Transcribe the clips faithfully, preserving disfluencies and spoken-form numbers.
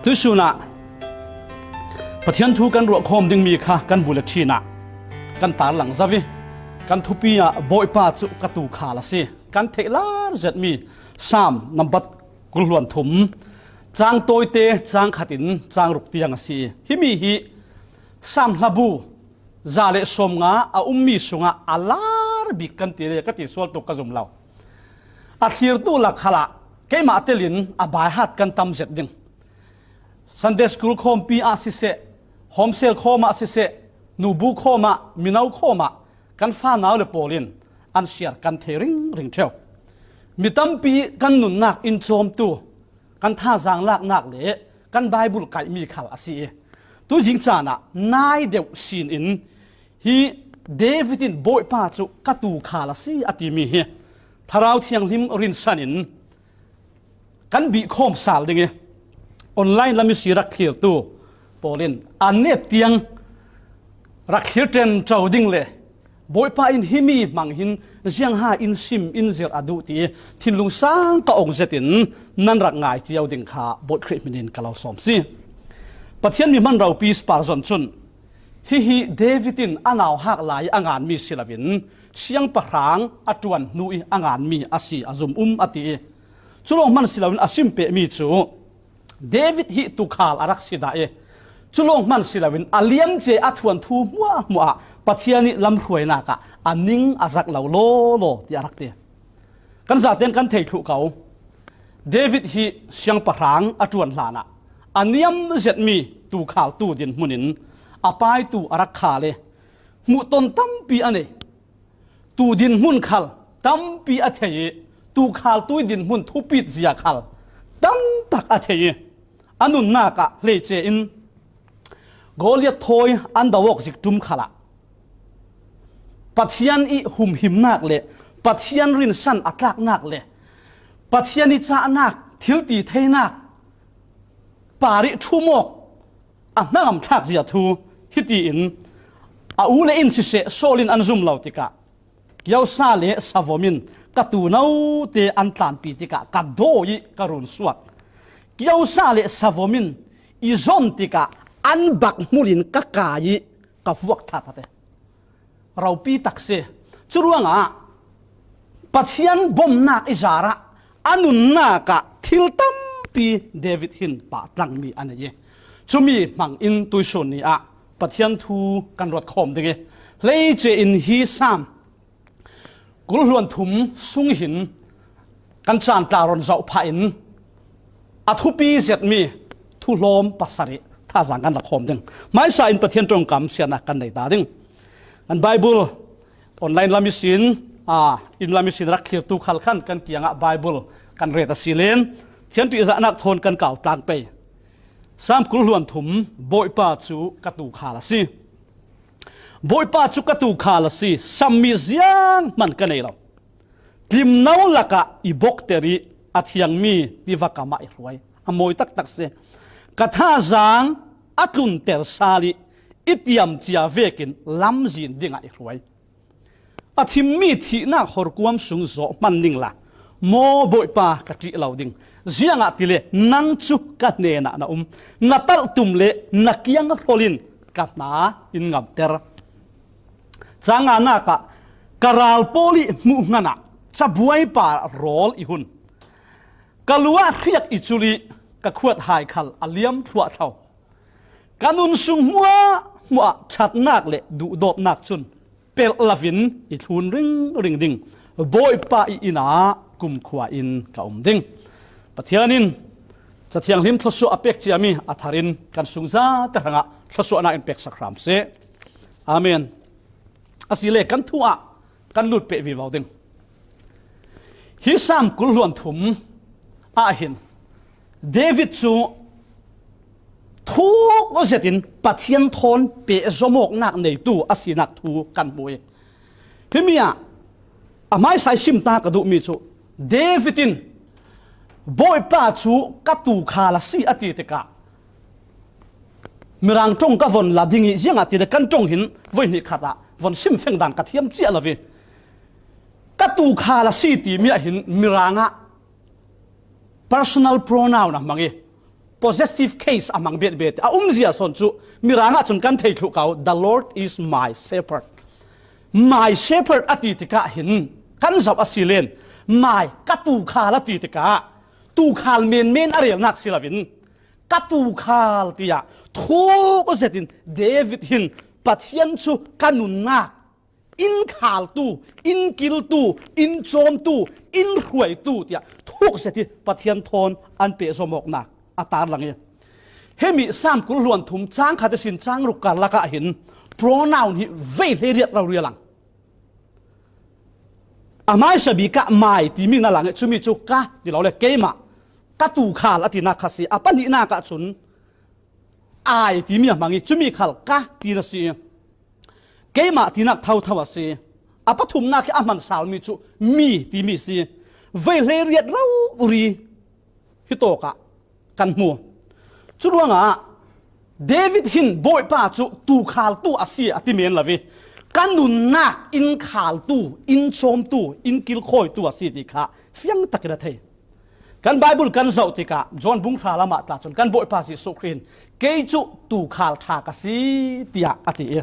Tuisunah Pathian thu kan ruah khawm dingmi kha kan bu le ṭhinah kan tarlang zo i, kan thupi ah Bawipa cu ka tuukhal a si, kan theih lar zetmi Saam nambat kul hluan thum, cang tawite cang khat in cang ruk tiang a si i, himi hi Saam hlabu za le sawmnga a ummi sungah a lar bik kan ti le ka ti sual tuk ka zum lo. A thlirtu lak khalah keimah telin a baihat kan tam zet ding. Sunday school khawmpi ah siseh, homeschool khawm ah siseh, nubu khawm ah, mino khawm ah kan fanau le pawl in an siar kan thei ringring ṭheu. Mi tampi kan nunnak in cawmtu, kan thazaang laknak le kan Bible kaihmi khal a si i, tuzing caan ah nai deuh sin in hi David in Bawipa cu ka tuukhal a si a timi hi Thlarau Thianghlim rinsan in kan bih khawm sal ding i, online lam i si rak thlirtu pawl in an net tiang rak thlir ṭenṭo ding le Bawipa in himi hmang hin ziangha in sim in zirh a duh ti thinlung sang ka ong zetin nan rak ngai cio ding kha Bawi Khrih hminin ka lo sawm si. Pathian mi hman ropi Spurgeon cun, hihi David in a nauhak lai i a nganmi si loin siangpahrang a ṭuan hnu i a nganmi a si a zum um a ti i, cu lawng hman si loin a sim pehmi cu David hi tuukhal a rak si dah i, cu lawng hman si loin a liamcia a thuanthu hmuahhmuah ah Pathian i lamhruainak ah a ning a zak lo lawlaw ti a rak ti. Kan zaten kan thei thluh ko. David hi siangpahrang a ṭuan hlanah a niam zetmi tuukhaltu dinhmun in a paitu a rak khal i, hmuhton tampi a nei. Tuu dinhmun khal tampi a thei i, tuukhaltu i dinhmun thupit zia khal tamtak a thei i, a nunnak ah hleice in Goliath thawi an do awk zik ṭum khalah Pathian i humhimnak le Pathian rinsan a tlaknak le Pathian i cahnak thil ti theinak par i ṭhum awk a hnangam thlak zia thu hitiin a u le in siseh Saul in an zum lo tikah, kiosa le savom in ka tuunote an tlanpi tikah ka daw i ka run suak. Kiosa le savom in i zon tikah an bak hmul in ka kai i ka vuak thathat e. Ropi tak si. Curuangah Pathian bomnak i zarah a nunnak ah thil tampi David hin pahtlangmi a nei i, cumi hmang in tuisun ni ah Pathian thu kan ruat khawm ding i, hleice in hi Saam kul hluan thum sung hin kan caan tla rawn zoh phah in a thupi zetmi thuhlawm pasarih thazaang kan la khawm ding. Hmaisa in Pathian ṭongkam siarnak kan nei ta ding. Kan Bible online lam ihsin, aa, inn lam ihsin rak thlirtu khal khan kan kiangah Bible kan ret a si len, Thianṭi zahnak thawn kan kau tlang pei. Saam kul hluan thum, Bawipa cu ka tuukhal a si. Bawipa cu ka tuukhal a si, sammi zianghman ka nei lo. Tlimno lakah i bokter i a thiangmi tiva kamah i hruai. A mawi taktak si. Ka thazaang a tlunter sal i i tiamcia vekin lamzin dingah i hruai. A thimmi thihnak horkuam sung zawh hman ning la, maw Bawipa, ka ṭih lo ding. Ziangahtile nang cu ka hnenah na um. Na talhtum le na kiang hlol in ka hna in ngamter. Cang nganak ah ka ral pawl i hmuh hnganah cabuai par rawl i hun. Ka lu ah hriak i cul i ka khuat hai khal a liam thluahthlo. Ka nun sung hmuahhmuah ṭhatnak le duhdawtnak cun pelh loin i thlun ringring ding. Bawipa i inn ah kumkhua in ka um ding. Pathian in Cathianghlim thluasuah a pek ciami a thar in kan sung zate hrangah thluasuahnak in peksak hram seh. Amen. Asile kan thu ah kan lut peh vivo ding. Hi Saam kul hluan thum ah hin David cu thuk zetin Pathian thawn pehzom awknak neitu a sinak thu kan hmu i, himi ah a hmaisa i sim ta ka duhmi cu David in Bawipa cu ka tuukhal a si a ti tikah, Mirang ṭong ka von la ding i, ziangahtile kan ṭong hin voi hnih khat ah von sim feng dan ka thiam ciah lo i, ka tuukhal a si timi ah hin Mirang ah personal pronoun a hmang i, possessive case a mang betbet a umzia sawn cu Mirang ah cun kan thei thluh ko, "The Lord is my shepherd." "My shepherd," a ti tikah hin kan zoh a si len, "My," ka tuukhal a ti tikah tuukhal menmen a relnak si loin, "Ka tuukhal," tiah thuk zetin David hin Pathian cu ka nunnak, in khaltu, in kiltu, in cawmtu, in hruaitu tiah thuk zet hi Pathian thawn an pehzom awknak a tarlang i, hemi Saam kul hluan thum cang khat ihsin cang ruk karlak ah hin pronoun hi vei hlei riat rori a lang. A hmaisa bik ah "my" timi na lang i, cumi cu "ka" ti lo le, "keimah," "ka tuukhal," a tinak kha si. A pahnihnak ah cun "I" timi a hmang i, cumi khal "ka" ti na si i, "keimah" tinak thotho a si. A pathumnak hi a hman salmi cu "me" timi si. Vei hlei riat rori hi tawk ah kan hmu. Cu ruangah David hin Bawipa cu tuukhaltu a si a ti men lo i, ka nunnak in khaltu, in cawmtu, in kilkhawitu a si ti kha fiang takin a thei. Kan Baibal kan zoh tikah John bung hra lamah tla cun kan Bawipa Jesuh Khrih hin, "Kei cu tuukhal ṭha ka si," tiah a ti i,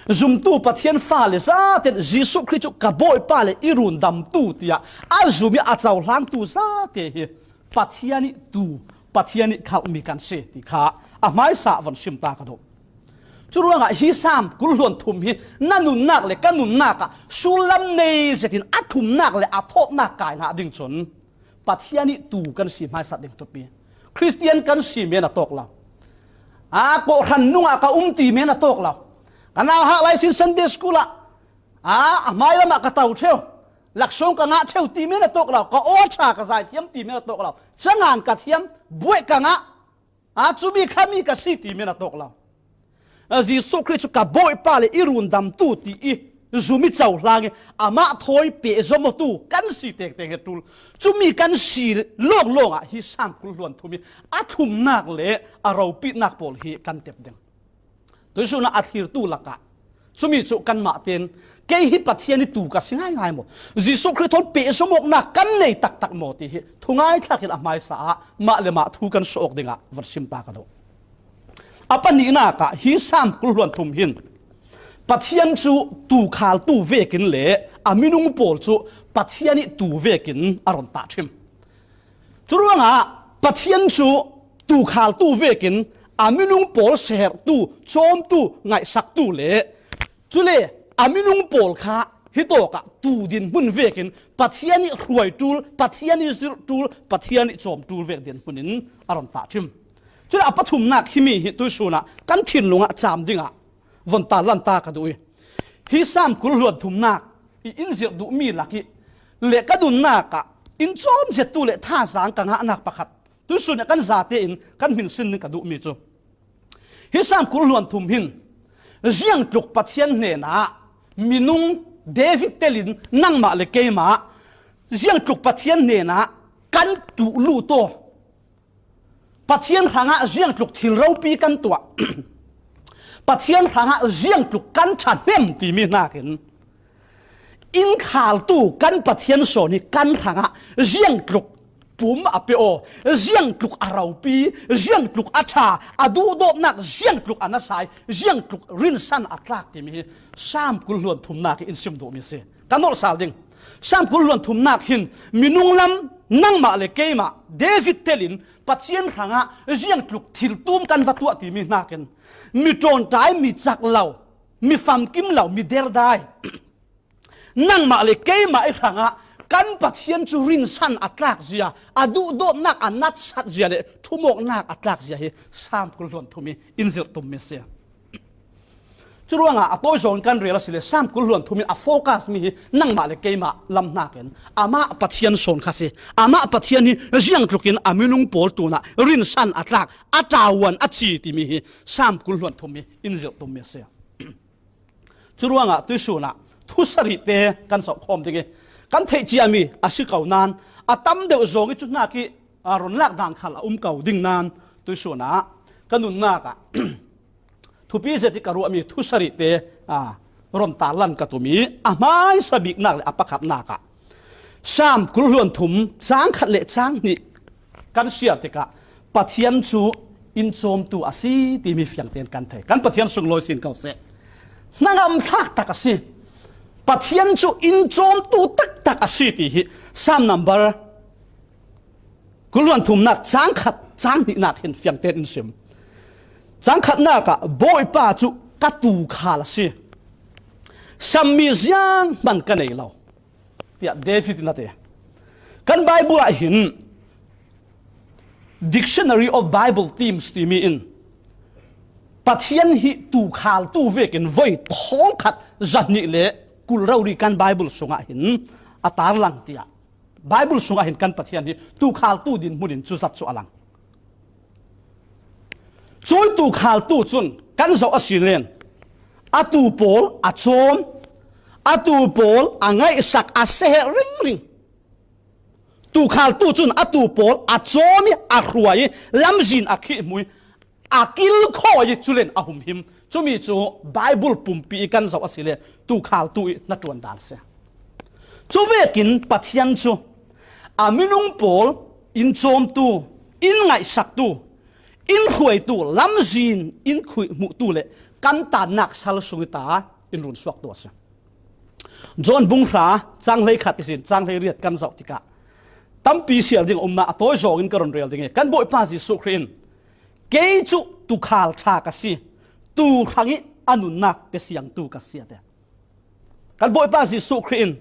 zumtu Pathian fale zaten Jesuh Khrih cu ka Bawipa le i rundamtu tiah a zum i a cohlangtu zate hi Pathian ih tuu, Pathian ih khalhmi kan si ti kha a hmaisa von sim ta ka duh. Cu ruangah hi Saam kul hluan thum hi na nunnak le ka nunnak ah sullam nei zetin a thumnak le a thawtnak kai hna ding cun Pathian ih tuu kan si hmaisat ding tupi. Khristian kan si men a tawk lo. A kawhhran nungah ka um ti men a tawk lo. Ka nauhak lai sin Sunday school ah, a, a hmai lamah ka to ṭheu. Laksawng ka ngah ṭheu ti men a tawk lo. Ka aw ṭha ka zaithiam ti men a tawk lo. Cangan ka thiam, buaih ka ngah, a, cumi khami ka si ti men a tawk lo. A, Jesuh Khrih cu ka Bawipa le i rundamtu ti i zum i cohlang i amah thawi pehzomtu kan si tengteng hi ṭul. Cumi kan si lawnglawng ah hi Saam kul hluan thum i a thlumnak le a ropinak pawl hi kan tep ding. Tuihsun ah a thlirtu lakah cumi cu kanmah tein, "Kei hi Pathian ih tuu ka si ngaingai maw? Jesuh Khrih thawn pehzom awknak kan nei taktak maw?" ti hi thungai thlakin a hmaisa ah mah le mah thu kan suah awk dingah van sim ta ka duh. A pahnihnak ah hi Saam kul hluan thum hin Pathian cu tuukhaltu vekin le a minung pawl cu Pathian ih tuu vekin a run tahṭhim. Curuangah Pathian cu tuukhaltu vekin a minung pawl siaherhtu, cawmtu, ngaihsaktu le cule a minung pawl kha hitawkah tuu dinhmun vekin Pathian ih hruai ṭul, Pathian ih zirh ṭul, Pathian ih cawm ṭul vek dinhmun in a run tahṭhim. Cule a pathumnak himi hi tuihsun ah kan thinlung ah cam dingah von tarlan ta ka duh i, hi Saam kul hluan thumnak i in zirh duhmi lak i le ka nunnak ah in cawm zettu le thazaang ka ngahnak pakhat tuihsun ah kan zate in kan hminsin ding ka duhmi cu, hi Saam kul hluan thum hin ziangtluk Pathian hnenah minung David telin nangmah le keimah ziangtluk Pathian hnenah kan tuh luh taw. Pathian hrangah ziangtluk thil ropi kan tuah. Pathian hrangah ziangtluk kan ṭhahnem timi hnakin in khaltu kan Pathian sawn hi kan hrangah ziangtluk pum a pe aw, ziangtluk a ropi, ziangtluk a ṭha, a duhdawtnak ziangtluk a nasa i, ziangtluk rinsan a tlak timi hi Saam kul hluan thumnak i in sim duhmi si. Kan nolh sal ding. Saam kul hluan thumnak hin minung lam nangmah le keimah David telin Pathian hrangah ziangtluk thiltum kan va tuah timi hnakin mi ṭawnṭai, mi cak lo, mi famkim lo, mi derdai, nangmah le keimah i hrangah kan Pathian cu rinsan a tlak zia, a duhdawtnak a natsat zia le ṭhumawknak a tlak zia hi Saam kul hluan thum i in zirh tummi si. Curuangah a tawi zawng kan rel asile Saam kul hluan thum in a focus mi hi nangmah le keimah lam hnakin amah Pathian sawn kha si. Amah Pathian hi ziangtlukin a minung pawl tunah rinsan a tlak, a ṭavuan a ci timi hi Saam kul hluan thum i in zirh tummi a si. Curuangah tuihsun ah thu sarihte kan zoh khawm ding i kan theih ciami a si ko nain a tam deuh zawng i cu hnak i, a, run lak dan khal a um ko ding nain tuihsun ah ka nunnak ah thupi zet i ka ruahmi thu sarihte, a, run tarlan ka tum i a hmaisa biknak le a pakhatnak ah Saam kul hluan thum cang khat le cang hnih kan siar tikah Pathian cu inn cawmtu a si timi fiangtein kan thei. Kan Pathian sunglawi sin ko seh. Hnangam thlak tak a si. Pathian cu inn cawmtu taktak a si ti hi Psalm number kul hluan thumnak cang khat cang hnihnak hin fiangtein in sim. Cang khatnak ah Bawipa cu ka tuukhal a si. Sammi zianghman ka nei lo, tiah David in a ti. Kan Bible ah hin Dictionary of Bible Themes timi in Pathian hi tuukhaltu vekin voi thawngkhat zahnih le kul rori kan Bible sungah hin a tarlang, tiah Bible sungah hin kan Pathian hi tuukhaltu dinhmun in cuzat cu a lang. Cui tuukhaltu cun kan zoh a si len a tuu pawl a cawm, a tuu pawl a ngaihsak, a seher ringring. Tuukhaltu cun a tuu pawl a cawm i a hruai i lamzin a khihhmu i a kilkhawi i culen a humhim. Cumi cu Bible pumpi i kan zoh a si le tuukhaltu i hnaṭuan dan si. Cuvekin Pathian cu a minung pawl in cawmtu, in ngaihsaktu, in hruaitu, lamzin in khihhmuhtu le kan tannak sal sung i ta in runsuaktu a si. John bung hra cang hlei khat ihsin cang hlei riat kan zoh tikah tampi siar ding a umnak a tawi zawngin ka run rel ding i kan Bawipa Jesuh Khrih in, "Kei cu tuukhal ṭha ka si, tuu hrangih a nunnak pia siangtu ka si," a ti. Kan Bawipa Jesuh Khrih in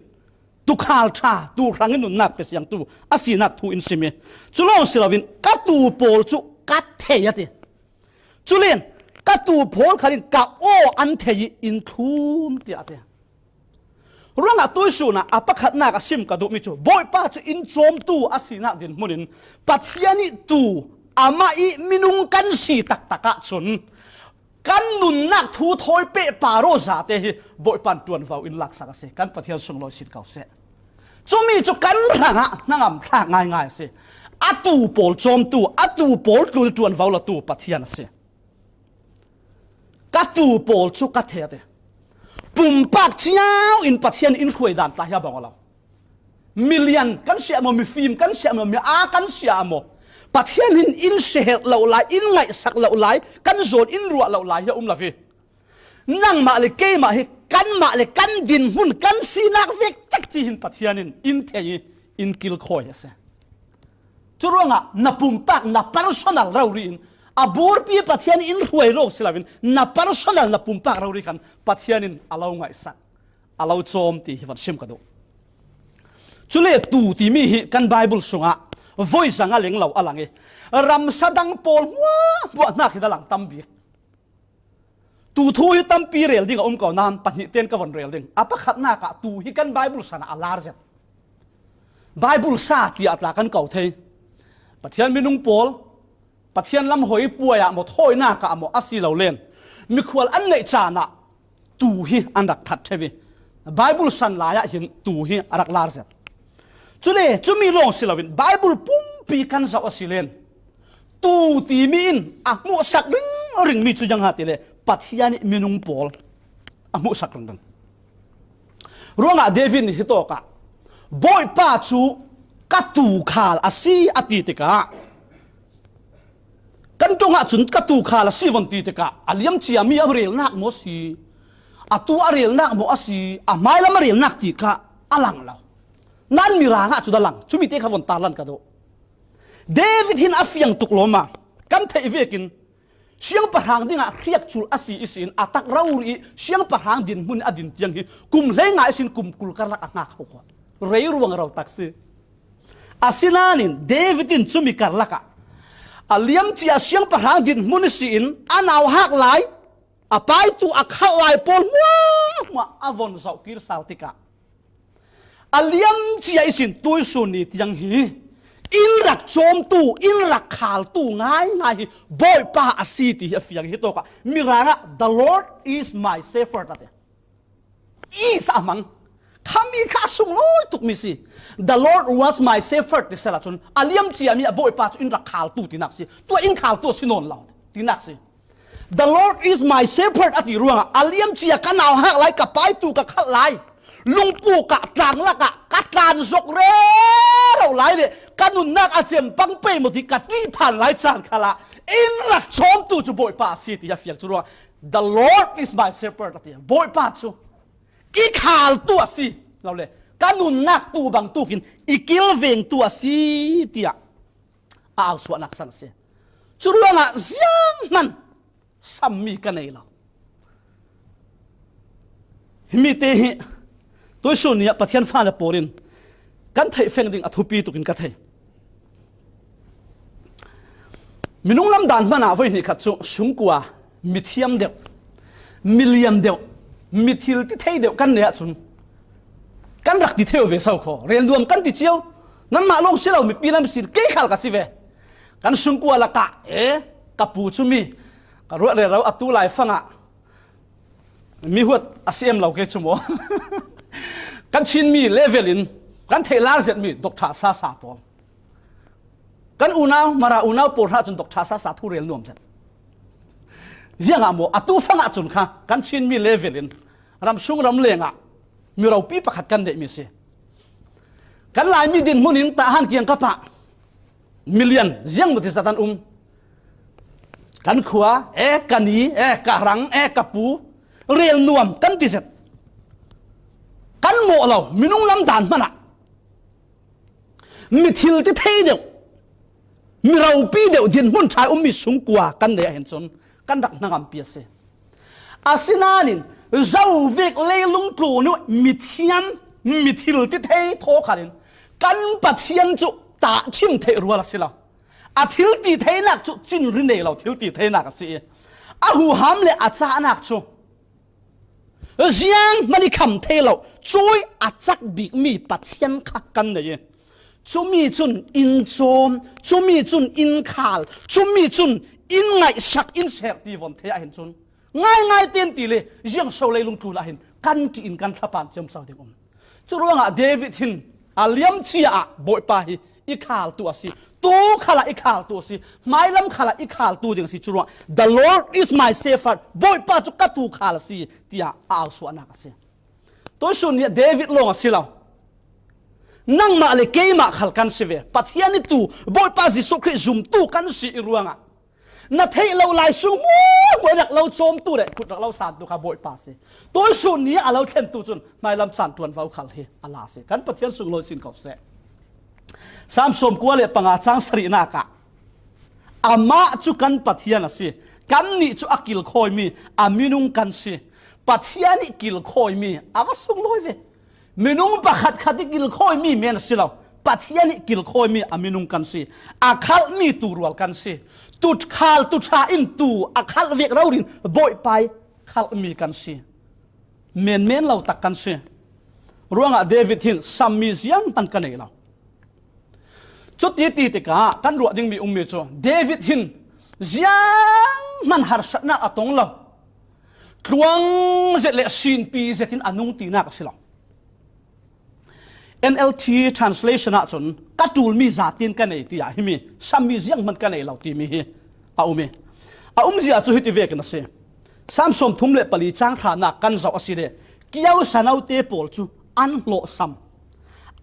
tuukhal ṭha, tuu hrangih nunnak pia siangtu a sinak thu in sim i, cu lawng si loin ka tuu pawl cu ka thei a ti. Culen ka tuu pawl khalin ka aw an thei i in thlum, tiah a ti. Ruangah tuisun ah a pakhatnak a sim ka duhmi cu Bawipa cu in cawmtu a sinak dinhmun in Pathian i tuu amah i minung kan si taktak ahcun kan nunnak thu thawi pehpar aw zate hi Bawipa in ṭuanvo in laksak a si. Kan Pathian sunglawi sin ko seh. Cumi cu kan hrangah hnangam thlak ngaingai a si. A tuu pawl cawmtu, a tuu pawl tlun ṭuanvo latu Pathian a si. Ka tuu pawl cu ka thei a ti. Pumpak cio in Pathian in hruai dan tla hi a bang aw lo. Milian kan siah maw, mifim kan siah maw, mi aa kan siah maw, Pathian hin in seher lo lai, in ngaihsak lo lai, kan zawn in ruah lo lai hi a um lo hi. Nangmah le keimah hi kanmah le kan dinhmun kan sinak vek cek ci hin Pathian in in thei i in kilkhawi a si. Curuangah na pumpak, na personal rori in, a burpi Pathian in hruai lo si loin na personal, na pumpak rori khan Pathian in a lo ngaihsak, a lo cawm ti hi van sim ka duh. Cule tuu timi hi kan Bible sungah voi zanga leng lo a lang i, ramsa dang pawl hmuahhmuah hnak hi a lang tam bik. Tuu thu hi tampi rel ding a um ko nain pahnih tein ka von rel ding. A pakhatnak ah tuu hi kan Bible san ah a lar zet. Bible sa tiah tla kan ko thei. Pathian minung pawl, Pathian lam hoi puai ah maw, thawinak ah maw, a si lo len mikhual an neih caan ah tuu hi an rak that ṭheu i, Bible san lai ah hin tuu hi a rak lar zet. Cule cumi lawng si loin Bible pumpi kan zoh a si len tuu timi in a hmuhsak ringring mi cu ziang ha ti le Pathian i minung pawl a hmuhsak ringring. Ruangah David nih hitawk ah Bawipa cu ka tuukhal a si a ti tikah, kan ṭong ahcun ka tuukhal a si von ti tikah a liam ciami a relnak maw si, a tu a relnak maw a si, a hmailam a relnak ti kha a lang lo. Nan Mirang ah cu a lang, cumi te kha von tarlan ka duh. David hin a fiang tuk lawm ah kan theih vekin siangpahrang dingah hriakculh a si ihsin a tak rori i siangpahrang dinhmun a din tiang hi kum hleinga ihsin kum kul karlak a hngak ho khawh. Rei ruang ro tak si. Asinain David in cumi karlak ah a liamcia siangpahrang dinhmun ihsin a nauhak lai, a paitu a khalh lai pawl hmuahhmuah a von zoh kir sal tikah a liamcia ihsin tuisun ni tiang hi in rak cawmtu, in rak khaltu ngaingai hi Bawipa a si ti hi a fiang hi tawkah Mirang ah, "The Lord is my shepherd," a ti. Is a hmang. Khami kha a sunglawi tukmi si. "The Lord was my shepherd," ti sehla cun a liamciami a Bawipa cu in rak khaltu tinak si. Tua in khaltu a si nawn lo tinak si. "The Lord is my shepherd," a ti ruangah a liamcia ka nauhak lai, ka paitu ka khalh lai, lungpuk ah, tlanglak ah ka tlan zok rero lai le ka nunnak a cem pang pei maw ti ka ti phan lai caan khalah in rak cawmtu cu Bawipa a si ti a fiang cu ruang. "The Lord is my shepherd," a ti. Bawipa cu i khaltu a si. Lo le, ka nunnak tu bang tukin i kilvengtu a si tiah a ausuahnak san a si. Cu ruangah zianghman sammi ka nei lo. Himi te hi tuisun ni ah Pathian fale pawl in kan theih feng ding a thupi tukin ka thei. Minung lam dan hmanah voi hnih khat cu sungkua mithiam deuh, milian deuh, mithil ti thei deuh kan nei ahcun kan rak ti theu ve so kho. Rel nuam kan ti cio. Nanmah lawng si lo, mipi lam sin kei khal ka si ve. Kan sungkua lakah, e, ka pu cu mi, ka ruat rero atu lai fangah mi huat a si em lo kei cu maw? Kan Chinmi level in kan theih lar zetmi doctor sasa pawl, kan unau, Mara unau pawl hna cun doctor sasa thu rel nuam zet. Ziangah maw? Atu fangah cun kha kan Chinmi level in ramsung ramleng ah mi ropi pakhat kan neihmi si. Kan Laimi dinhmun in Tahan kiangkap ah milian ziang maw ti zat an um. Kan khua, e, ka ni, e, ka rang, e, ka pu, rel nuam kan ti zet. Kan mawh lo, minung lam dan hmanah mithil ti thei deuh, mi ropi deuh dinhmun ṭha i ummi sungkua kan nei ahhin cun kan rak hnangampi a si. Asinain zo vek leilung tlun uh mithiam, mithil ti thei thaw khalin kan Pathian cu tahṭhim theih rual a si lo. A thil ti theinak cu cinri nei lo thil ti theinak a si i a huham le a cahnak cu zianghman i kham thei lo, cui a cak bikmi Pathian kha kan nei i, cumi cun in cawm, cumi cun in khal, cumi cun in ngaihsak, in ser ti von thei ahhin cun ngaingai ten ti le ziangso leilung tlun ahhin kan ti in kan thlapan ciamco ding um. Cu ruangah David hin a liamcia ah Bawipa hi i khaltu a si. Tu khalah i khaltu a si. Hmailam khalah i khaltu ding a si. Cu ruang, "The Lord is my shepherd." Bawipa cu ka tu khal a si, tiah a ausuahnak a si. Tuisun nih David lawng a si lo. Nangmah le keimah khal kan si ve. Pathian i tu, Bawipa Jesuh Khrih zumtu kan si i ruangah na theih lo lai sung hmuahhmuah rak lo cawmtu le kut rak lo santu kha Bawipa a si. Tuisun ni a lo thlentu cun hmailam caan ṭuanvo khal hi a la a si. Kan Pathian sunglawi sin ko seh. Sam sawmkua le panga cang sarihnak ah, "Amah cu kan Pathian a si, kannih cu a kilkhawimi a minung kan si." Pathian i kilkhawimi a va sunglawi ve. Minung pakhatkhat i kilkhawimi men a si lo. Pathian i kilkhawimi a minung kan si. A khalhmi tu rual kan si. Tukhal tuṭha in tu a khalh vek rori in Bawipa i khalhmi kan si. Menmen lo tak kan si. Ruangah David hin sammi zianghman ka nei lo. Cuti ti tikah kan ruah dingmi ummi cu David hin zianghman harsatnak a tong lo. Tluang zet le sinpi zet in a nung tinak a si lo. N L T translation ahcun ka ṭulmi zatin ka nei tiah himi sammi zianghman ka nei lo timi hi a um i a umzia cu hiti vekin a si. Sam sawmthum le pali cang hranak kan zoh a si le kiosa note pawl cu an hlawhsam,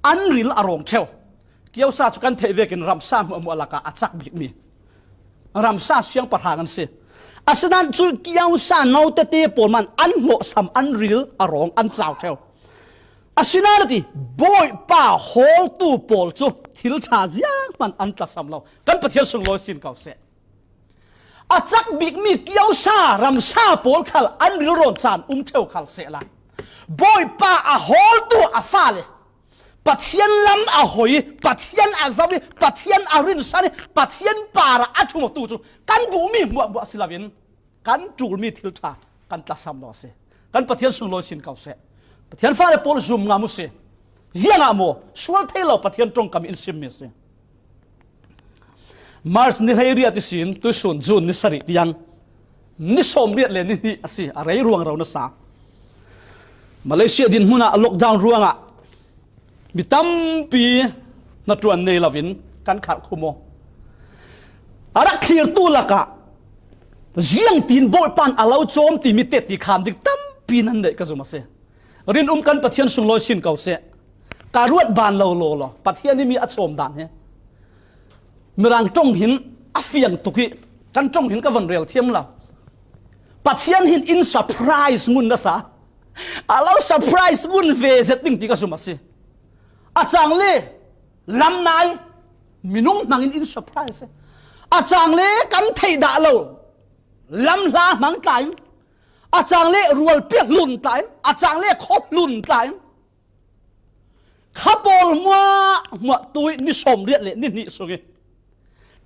an ril a rawng ṭheu. Kiosa cu kan theih vekin ramsa hmuahhmuah lakah a cak bikmi ramsa siangpahrang an si. Asinain cu kiosa no tete pawl man an hlawhsam, an ril a rawng an cau ṭheu. Asinain a ti, Bawipa hawltu pawl cu thil ṭha zianghman an tlasam lo. Kan Pathian sunglawi sin ko seh. A cak bikmi kiosa ramsa pawl khal an rilrawn caan um ṭheu khal sehla, Bawipa a hawltu a fale Pathian lam a hoi, Pathian a zoh i, Pathian a rinsan i, Pathian parah a ṭhumtu cu kan duhmi hmuahhmuah si loin kan ṭulmi thil ṭha kan tlasam lo a si. Kan Pathian sunglawi sin ko seh. Pathian fale pawl zum ngam u si. Ziangah maw? Sual thei lo Pathian ṭongkam in simmi a si. March ni hleiriat ihsin tuisun June ni sarih tiang ni sawmriat le ni hnih a si, a rei ruangro nasa. Malaysia dinhmun ah lockdown ruangah mi tampi hnaṭuan nei loin kan khalh khum aw. A rak thlirtu lakah ziangtin Bawipa in a lo cawm timi teti khan ding tampi nan neih ka zum a si. Rinum kan Pathian sunglawi sin ko seh. Ka ruat ban lo law law Pathian ih mi a cawm dan hi Mirang ṭong hin a fiang tuk hi, kan ṭong hin ka von rel thiam lo. Pathian hin in surprise ngun nasa, a lo surprise ngun ve zet ding ti ka zum a si. A chang le lam nai, minung hmangin in surprise. A chang le kan theih dah lo lam hla hmang tla in, a chang le rualpiak lun tla in, a chang le khaw lun tla in, kha pawl hmuah hmuah tui ni sawm riat le ni hnih sung hi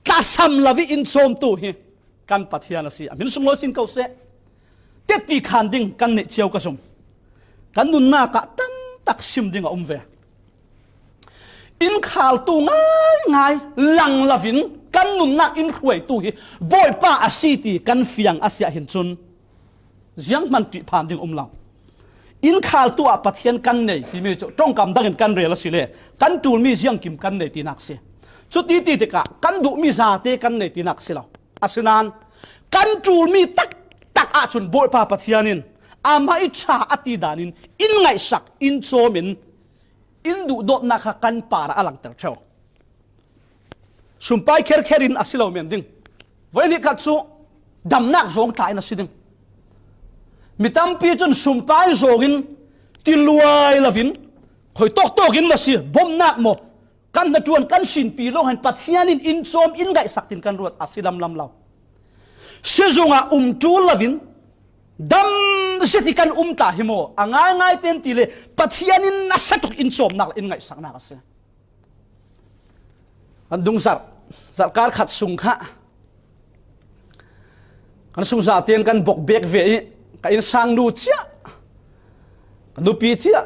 tlasam lo hi in chawmtu hi kan Pathian a si. A min sung lo sin ko seh. Teti khan ding kan neih cio ka zum. Kan nunnak ah tam tak sim ding a um ve. In khaltu ngaingai lang lovin kan nunnak in hruaitu hi Bawipa a si ti kan fiang a si ah hin cun zianghman ṭih phan ding um lo. In khaltu ah Pathian kan nei timi cu ṭongkam dangin kan rel a si le kan ṭulmi ziangkim kan nei tinak si. Cuti ti tikah kan duhmi zate kan nei tinak si lo. Asinain kan ṭulmi taktak ahcun Bawipa Pathian in amah i ṭha a ti danin in ngaihsak, in cawmin in duhdawtnak kha kan parah a langter ṭheo. Sumpai kherkher in a si lo men ding. Voi nih khat cu damnak zawng tla in a si ding. Mi tampi cun sumpai zawngin tiluai lovin khoi tawktawk in maw si, bomnak maw, kan hnaṭuan kan sinpi lawng hin Pathian in in cawm in ngaihsak tin kan ruat a si lamlam lo. Sizungah um ṭul lovin dam zet hi kan um tla hi maw? A ngaingai ten ti le Pathian in nasa tuk in cawmnak le in ngaihsaknak a si. Kan dungzarh, zarhkar khat sung kha kan sungzate in kan bok bek ve i ka innsangnu cia, ka nupi cia,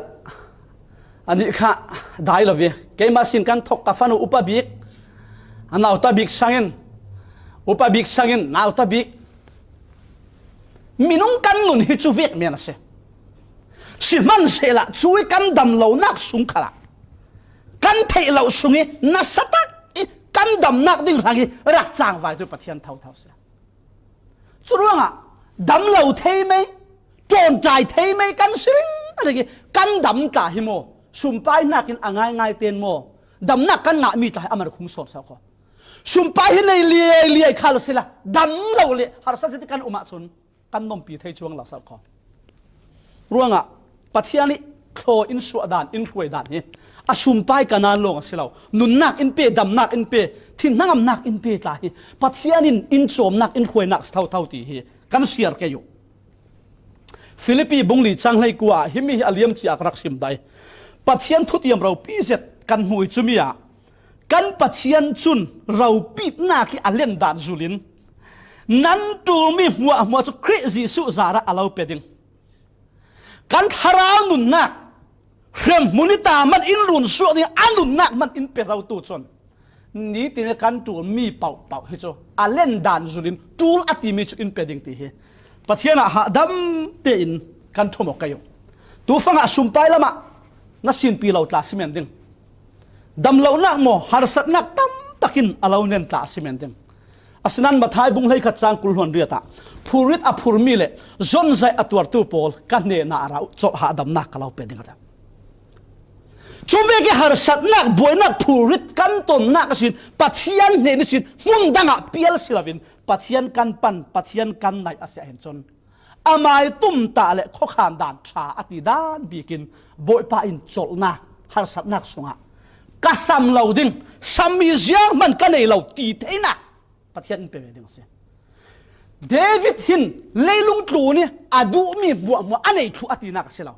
anih kha dai lo ve. Keimah sin kan thok, ka fanu upa bik, a nauta bik sangin, upa bik sangin nauta bik. Minung kan nun hi cu vek men a si. Sihmanhsehlaw cui kan dam lonak sung khalah kan theih loh sung i nasa tak i kan damnak ding hrang i rak cangvaitu Pathian thotho si. Curuangah dam lo thei mei, ṭawnṭai thei mei kan si ringring i kan dam tla hi maw? Sumpai hnakin a ngaingai ten maw? Damnak kan ngahmi tla hi a man khung sawn sau kho. Sumpai hi nei liai liai kha lo sila dam lo le harsa zet i kan um ahcun kan nompi thei cuang lo sau kho. Ruangah Pathian i thlaw in suah dan, in hruai dan hi a sumpai ka nan lawng a si lo. Nunnak in pe, damnak in pe, thinhnangamnak in pe tla hi Pathian in in cawmnak, in hruainak si thotho ti hi kan siar kei uh. Filipi bung li cang hleikua ah himi hi a liam cia ka rak sim dai. Pathian thutiam ropi zet kan hmu hi cumi ah kan Pathian cun ropitnak hi a len dan zulin nan ṭulmi hmuahhmuah cu Khrih Jesuh zarah a lo pe ding. Kan thlarau nunnak, hremhmun i ta man in runsuak ding a nunnak man in pe zotu cun nitin kan ṭulmi paohpaoh hi cu a len dan zulin ṭul a timi cu in pe ding ti hi Pathian ah hahdam tein kan ṭhum awk kei uh. Tufangah sumpai lamah na sinpi lo tla si men ding. Damlonak maw, harsatnak tam takin a lo nen tla a si men ding. Asinain Matthai bung hleikhat cang kul hluan riat ah phurrit a phurmi le zonzaih a tuartu pawl ka hnenah a ra uh, cawh hahdamnak ka lo pe ding a ti. Cuvek i harsatnak, buainak, phurrit kan tonnak a sin Pathian hnen ihsin hmun dangah pial si loin Pathian kan pan, Pathian kan naih a si ah hin cun amai tumtah le khuakhan dan ṭha a ti dan bikin Bawipa in colhnak, harsatnak sungah ka sam lo ding, sammi zianghman ka nei lo ti theinak Pathian in pe ve ding a si. David hin leilung tlun i a duhmi hmuahhmuah a nei thluh a tinak a si lo.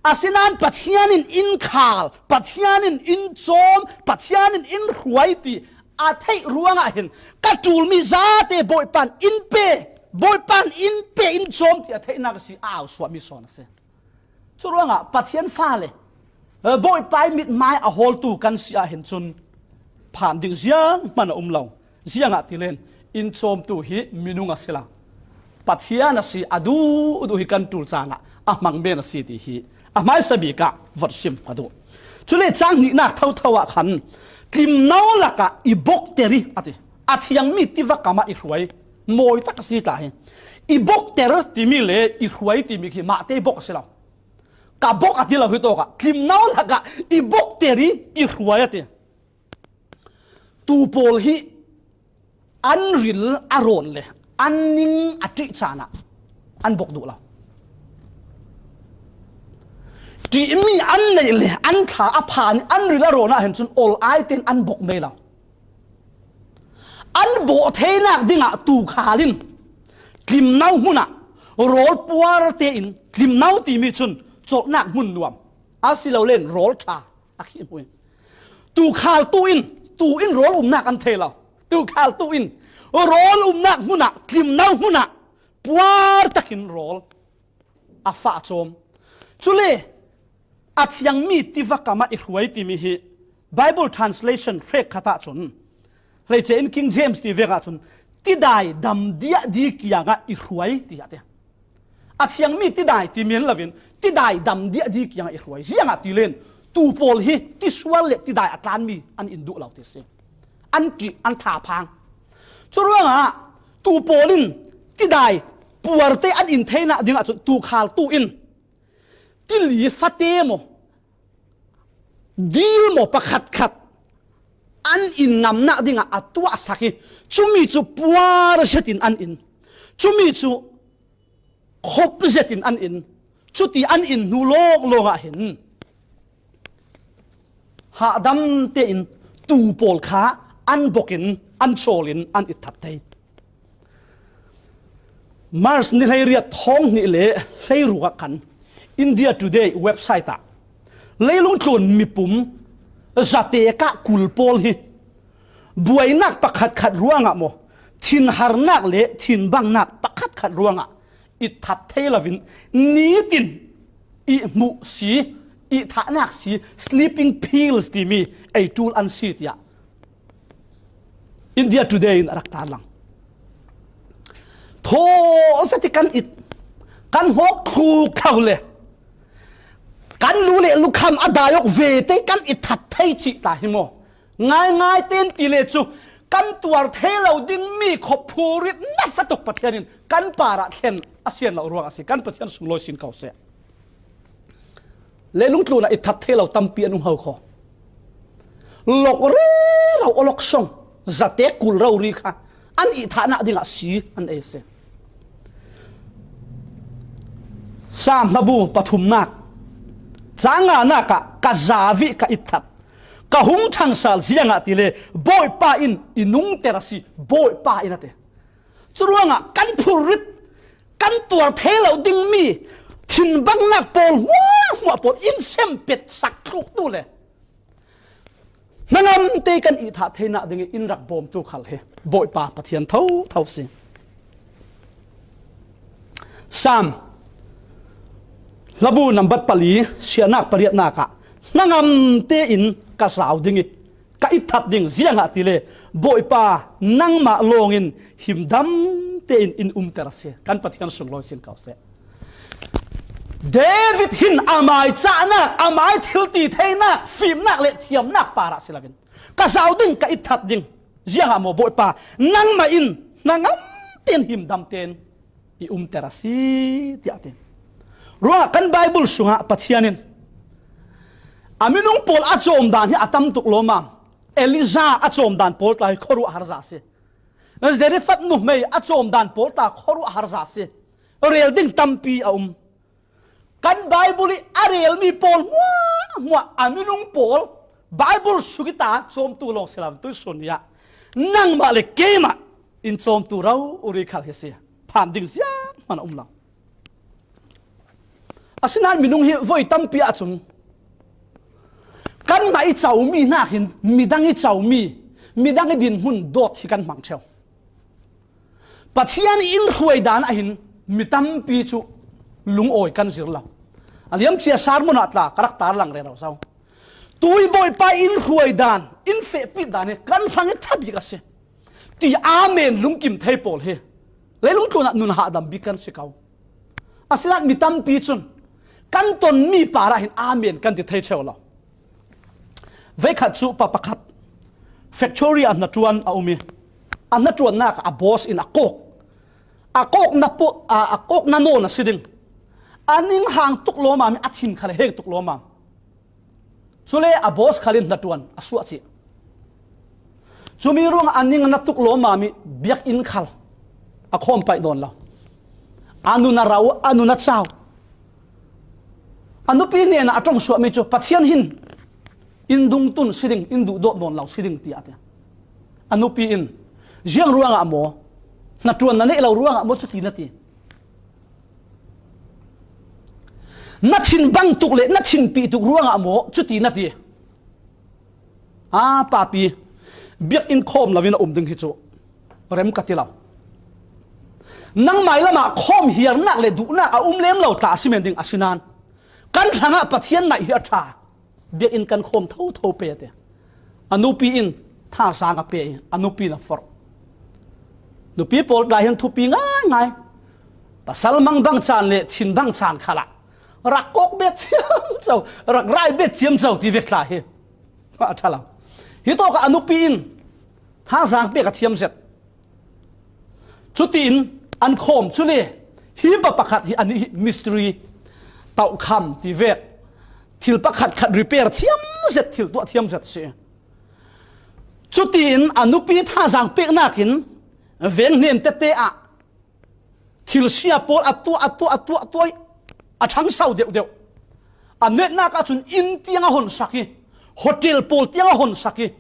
Asinain Pathian in in khal, Pathian in in cawm, Pathian in in hruai ti a theih ruangah hin ka ṭulmi zate Bawipa in in pe, Bawipa in in pe, in cawm ti a theihnak a si, a au suahmi sawn a si. Curuangah Pathian fale, eh, Bawipa i mithmai a hawltu kan si ah hin cun phan ding zianghman a um lo. Ziangahtile in cawmtu hi minung a si lo. Pathian a si a duhduh hi kan ṭul caan ah a hmang men a si ti hi a hmaisa bik ah vawt sim ka duh. Cule cang hnihnak thotho ah khan tlimno lakah i bokter i a ti. A thiangmi tiva kam ah i hruai mawi tak a si tla hi. I bokter timi le i hruai timi khi mahte bok a si lo. Ka bok a ti lo hi tawkah tlimno lakah i bokter i i hruai a ti. Tu pawl hi An ril a rawn le an ning a ṭih caan ah an bawk duh lo. Ṭihmi an neih le an thla a phan an ril a rawn ah hin cun awl ai tein an bawk mei lo. An bawh theinak dingah tuukhal in tlimno hmunah rawl puar tein, tlimno timi cun colhnak hmun nuam a si lo len rawl ṭha a khih hmu in, tuukhal tu in, tu in rawl umnak an thei lo. Tuukhal tu in rawl umnak hmunah, tlimno hmunah puar takin rawl a fah cawm. Cule a thiangmi tiva kamah i hruai timi hi Bible translation hrek khat ah cun, hleice in King James ti vek ah cun, tidai dam diahdi kiangah i hruai, tiah ti. A thiangmi tidai ti men loin, tidai dam diahdi kiangah i hruai. Ziangahtile tuu pawl hi tisual le tidai a tlanmi an in duh lo ti si. An ṭih, an thlaphang. Curuangah tuu pawl in tidai puarte an in theinak dingah cun tuukhal tu in tili fate maw, dil maw pakhatkhat an in ngamnak dingah a tuahsak hi. Cumi cu puar zetin an in, cumi cu khop zetin an in, cuti an in hnu lawnglawng ah hin hahdam tein tuu pawl kha an bawkin an cawlin an itthat thei. March ni hleiriat thawng hnih le hleiruk ah khan India Today website ah leilung tlun mipum zatekah kul pawl hi buainak pakhatkhat ruangah maw, thinharnak le thinbangnak pakhatkhat ruangah itthat thei loin nitin i hmuh si, i thahnak si, sleeping pills timi ei ṭul an si, tiah India Today in a rak tarlang. Thaw zet i kan it, kan hawk thluk tho le kan lu le lukham a dai awk ve te kan itthat thei cih ta hi maw? Ngaingai ten ti le cu kan tuar thei lo dingmi khawphu rit nasa tuk Pathian in kan parah thlen a sian lo ruang a si. Kan Pathian sunglawi sin ko seh. Leilung tlunah itthat thei lo tampi an um ho kho. Lok rero awlok song, zate kul rori kha an ihthahnak dingah si an ei si. Saam hlabu pathumnak, cang nganak ah ka zavi ka itthat, ka hung ṭhangsal ziangahtile Bawipa in i nungter a si, Bawipa in a ti. Curuangah kan phurrit, kan tuar thei lo dingmi thinbangnak pawl hmuahhmuah pawl in sem petsak thluktu le hnangam te kan ihthah theinak dingin in rak bawmtu khal hi Bawipa Pathian thotho si. Saam hlabu nambat pali, sianak pariatnak ah hnangam tein ka zau ding i ka itthat ding ziangahtile Bawipa nangmah lawngin himdam tein in umter a si. Kan Pathian sunglawi sin ko seh. David hin amai cahnak, amai thilti theinak, fimnak le thiamnak parah si loin ka zau ding, ka itthat ding ziangah maw Bawipa nangmah in hnangam tein himdam tein i umter a si, tiah a ti. Ruangah kan Bible sungah Pathian in a minung pawl a cawmdan hi a tam tuk lawmam. Elijah a cawmdan pawl tla hi khuaruah harza a si. Zarephath nuhmei a cawmdan pawl tla khuaruah harza a si. Rel ding tampi a um. Kan Bible i a relmi pawl hmuahhmuah a minung pawl Bible sugita cawmtu lawng si lo, tuisun ni ah nangmah le keimah in cawmtu rori khal hi si. Phan ding zianghman a um lo. Asinain minung hi voi tampi ahcun kanmah i comi hnakin midang i comi, midang i dinhmun dawt hi kan hmang ṭheu. Pathian i in hruai dan ah hin mi tampi cu lungawi kan zir lo. A liamcia sermon ah tla ka rak tarlang rero zo. Tui Bawipa in hruai dan, in fehpit dan hi kan hrang i ṭha bik a si. Ti amen lungkim thei pawl hi leilung tlunah nun hahdam bik kan si ko. Asinain mi tampi cun kan tonmi parah hin amen kan ti thei ṭheu lo. Veikhat cu pa pakhat factory a hnaṭuan a um i a hnaṭuannak a boss in a kawk, a kawkna, a kawkna nawn a si ding. A ning hang tuk lawmam i a thin khal heng tuk lawmam. Cule a boss khal in hnaṭuan a suah cih. Cumi ruangah a ning a na tuk lawm a mi biakinn khal a khawm paih nawn lo. A nun a rau, a nun a cau. A nupi hnenah a ṭongsuahmi cu, Pathian hin in dungtun si ding, in duhdawt nawn lo si ding, tiah a ti. A nupi in, ziang ruangah maw, hnaṭuan na neih lo ruangah maw cuti na ti? Na thin bangtuk le na thinpih tuk ruangah maw cuti na ti? A papi, biakinn khawm loin a um ding hi cu rem ka ti lo. Nangmai lamah khawm hiarnak le duhnak a um lem lo tla a si men ding a si nain kan hrangah Pathian naih hi a ṭha. Biakinn kan khawm thotho pe, a ti. A nupi in thazaang a pe i a nupi in a forh. Nupi pawl tla hin thupi ngaingai. Pasal mang bang caan le thin bang caan khalah rak kawk bet ciamco, rak rai bet ciamco ti vek tla hi a ṭha lo. Hi tawkah a nupi in thazaang pek a thiam zet. Cutiin an khawm cu le, hi pa pakhat hi, anih hi mystery, tauhkham ti vek, thil pakhat khat repair thiam zet, thil tuah thiam zet a si. Cutiin a nupi thazaang peknak in veng hnen tete ah thil sia pawl a tuah, a tuah, a tuah, tuah i a ṭhangso deuhdeuh. A netnak ahcun inn tiang a honsak i, hotel pawl tiang a honsak i,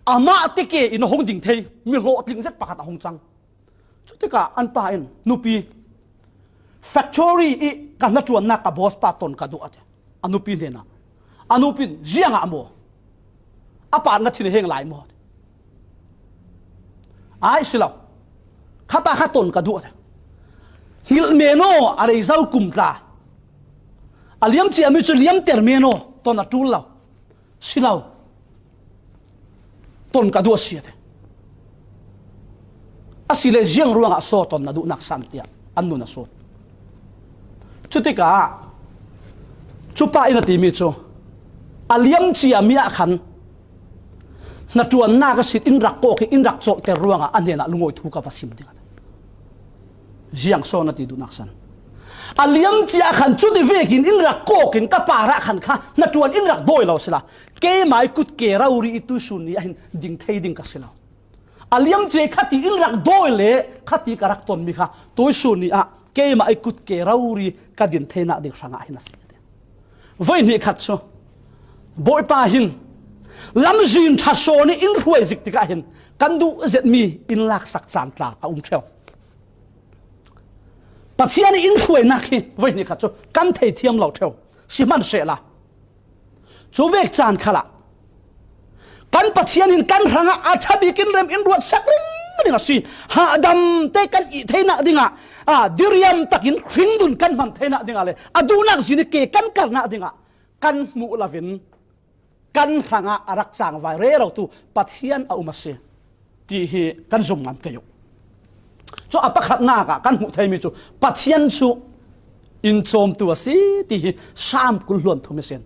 amah tike in a hung ding thei mi hlawhtling zet pakhat a hung cang. Cutikah an pa in, "Nupi, factory i ka hnaṭuannak ka boss pa ton ka duh," a ti. A nupi hnenah, a nupi in, "Ziangah maw? A pa na thin a heng lai maw?" Ai si lo. "Kha ta kha ton ka duh," a ti. "Hngilh men aw, a rei zo kum tla. A liam ciami cu liamter men aw, ton a ṭul lo." "Si lo. Ton ka duh a si," a ti. "Asile ziang ruangah saw ton na duhnak san?" tiah an nun a sut. Cutikah cupa in a timi cu, "A liam ciami ah khan hnaṭuannak a si, in rak kawk i in rak colhter ruangah a hnenah lungawi thu ka va sim ding," a ti. "Ziang saw na ti duhnak san?" "A liam cia khan cuti vekin in rak kawk in ka parah khan kha hnaṭuan in rak dawi lo sila, keimah i kut ke rori i tuisun ni ah hin ding thei ding ka si lo. A liam cia khati in rak dawi le khati ka rak tonmi kha tuisun ni ah keimah i kut ke rori ka din theinak ding hrangah hin a si," a ti. Voi hnih khat cu Bawipa hin lamzin ṭha sawn i in hruai zik tikah hin kan duh zetmi in laksak caan tla a um ṭheu. Pathian i in hruainak hi voi hnih khat cu kan thei thiam lo ṭheu. Sihmanhsehlaw, cu vek caan khalah kan Pathian in kan hrangah a ṭha bik in rem in ruat sak ringring a si. Hahdam te kan ih theinak dingah, a, diriam takin hringdun kan hman theinak dingah le a duhnak zin i ke kan karnak dingah kan hmuh loin kan hrangah a rak cangvai rerotu Pathian a um a si ti hi kan zum ngam kei uh. Cu a pakhatnak ah kan hmuh theimi cu Pathian cu in cawmtu a si ti hi Salm kul hluan thum i sin.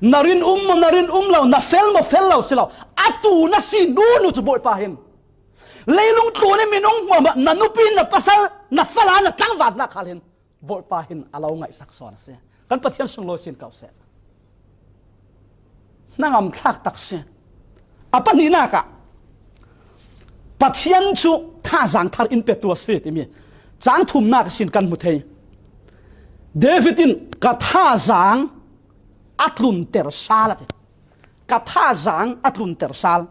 Na rin um maw, na rin um lo, na fel maw, fel lo si lo, atu na si nu nu cu Bawipa hin, leilung tlun i minung hmuahhmuah, na nupi, na pasal, na fala, na tlangval hna khal hin Bawipa hin a lo ngaihsak sawn a si. Kan Pathian sunglawi sin ko seh. Hnangam thlak tak si. A pahnihnak ah Pathian cu thazaang thar in petu a si timi cang thumnak sin kan hmu thei. David in, "Ka thazaang a tlunter sal," a ti. "Ka thazaang a tlunter sal."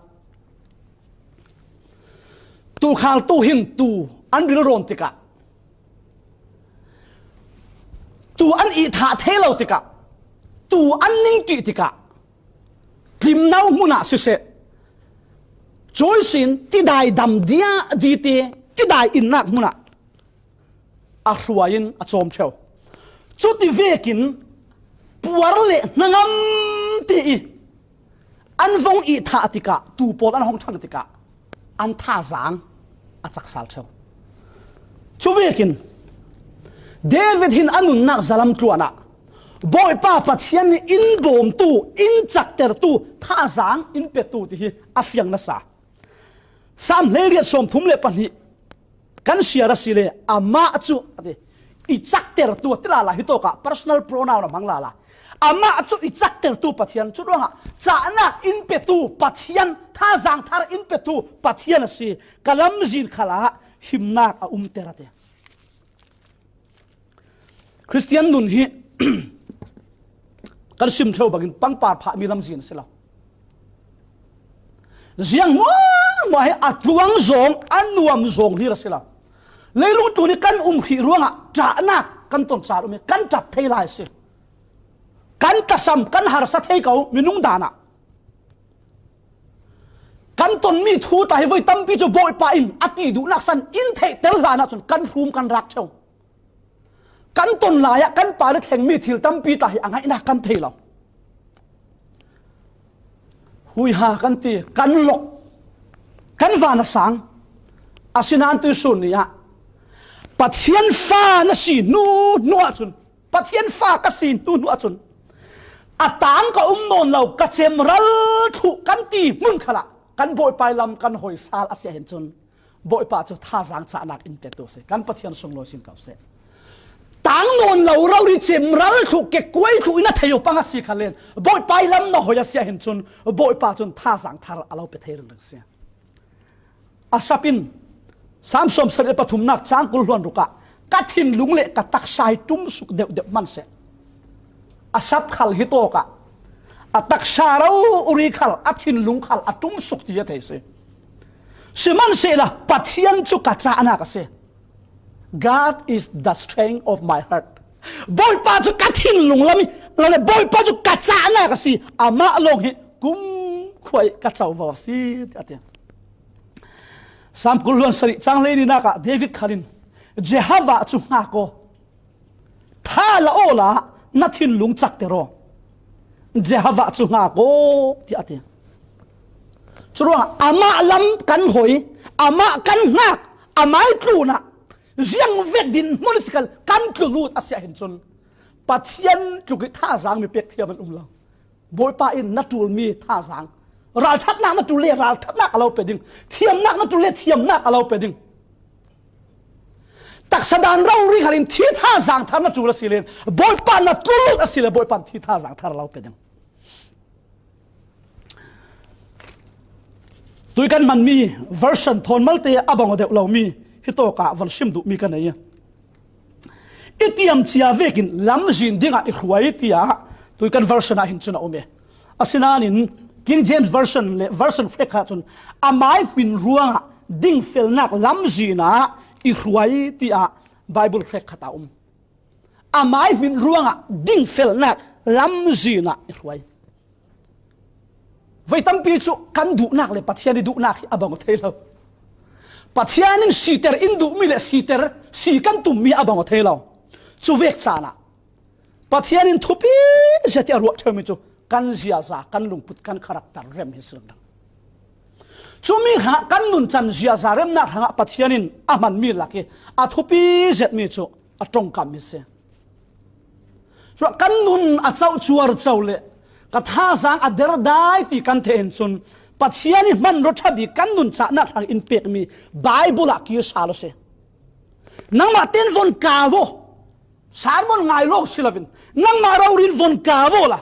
Tuukhal tu hin tu an rilrawn tikah, tu an ihthah thei lo tikah, tu an ningṭih tikah, tlimno hmunah siseh, cuisin tidai dam dia dite, tidai innak hmunah a hruai in a cawm ṭheu. Cuti vekin puar le hnangam ti i an vong ihthah tikah, tu pawl an hong ṭhang tikah, an thazaang a cak sal ṭheu. Cu vekin David hin a nunnak zalam tluan ah Bawipa Pathian nih in bawmtu, in caktertu, thazaang in petu ti hi a fiang nasa. Salm hleiriat sawmthum le pahnih kan siar a si le, amah cu, a ti, i caktertu a ti lala, hitawkah personal pronoun a hmang lala. Amah cu i caktertu Pathian, curuangah cahnak in petu Pathian, thazang thar in petu Pathian a si. Ka lamzin khalah himnak a umter a ti. Khristian nun hi kan sim ṭheu bangin pangpar phahmi lamzin a si lo. Ziang hmuahhmuah hi a tluang zawng, a nuam zawng hlir a si lo. Leilung tlun hi kan um hrih ruangah ṭahnak kan ton car um i kan ṭap thei lai a si. Kan tasam, kan harsa thei ko minung danah. Kan tonmi thu tla hi voi tampi cu Bawipa in a ti duhnak san in theihter hlan ahcun kan hrum kan rak ṭheu. Kan ton lai ah kan pa le thlengmi thil tampi tla hi a ngaihnak kan thei lo. Huiha kan ti, kan lok, kan van a sang. Asinain tuisun ni ah Pathian fa na si hnu hnu ahcun, Pathian fa ka si hnu hnu ahcun, a tang ka um nawn lo, ka cemral thluh kan ti hmun khalah kan Bawipa lam kan hoi sal a si ahhin cun, Bawipa cu thazang cahnak in petu a si. Kan Pathian sunglawi sin ko seh. Tang nawn lo rori cemral thluh, kekuai thluh in a thei u pang a si khalin, Bawipa lam na hoi a si ahhin cun, Bawipa cun thazang thar a lo pe thei ringring a si. A sap in, Sam sawm sarih le pathumnak cang kul hluan ruk ah, ka thinlung le ka taksa hi ṭumsuk deuhdeuh hman seh. A sap khal hi tawk ah, a taksa rori khal, a thinlung khal a ṭumsuk ti a thei si. Sihmanhsehlaw Pathian cu ka cahnak a si. God is the strength of my heart. Bawipa cu ka thinlung lam i, le Bawipa cu ka cahnak a si. Amah lawng hi kumkhua i ka covo a si, tiah a ti. Sam kul hluan sarih cang hleirinak ah David khal in, Jehovah cu hngak aw, tha la aw la, na thinlung cakter aw, Jehovah cu hngak aw, tiah a ti. Curuangah amah lam kan hoi, amah kan hngak, amah tlunah ziang vek dinhmun a si kal kan tlu lut a si ahhin cun, Pathian tluk i thazang mi pek thiam an um lo. Bawipa in na ṭulmi thazang, ralṭhatnak na ṭul le ralṭhatnak a lo pe ding, thiamnak na ṭul le thiamnak a lo pe ding. Taksa dan rori khalin thi thazang thar na ṭul a si len, Bawipa na ṭul a si le, Bawipa in thi thazang thar a lo pe ding. Tui kan hmanmi version thawn malte a bang aw deuh lomi hi tawk ah von sim duhmi ka nei. I tiam cia vekin lamzin dingah i hruai, tiah tui kan version ah hin cun a um i, asinain King James Version le version hrekkhat cun amai hmin ruangah dingfelnak lamzin ah i hruai, tiah Bible hrekkhat a um. Amai hmin ruangah dingfelnak lamzin ah i hruai. Voi tampi cu kan duhnak le Pathian i duhnak hi a bang aw thei lo. Pathian in siter in duhmi le siter, si kan tummi a bang aw thei lo. Cu vek caan ah Pathian in thupi zet i a ruah ṭheumi cu kan ziaza, kan lungput, kan character rem hi si lo. Cumi hrangah kan nuncan ziaza remnak hrangah Pathian in a hmanmi lak i a thupi zetmi cu a ṭongkam hi si. Cuah kan nun a coh cuarco le ka thazang a derdai ti kan theih in cun Pathian i hmanraw ṭha bik kan nun cahnak hrang in pekmi Bible ah kir sal aw si. Nangmah ten von kau aw, sermon ngai lawng si loin nangmah rori in von kau aw la,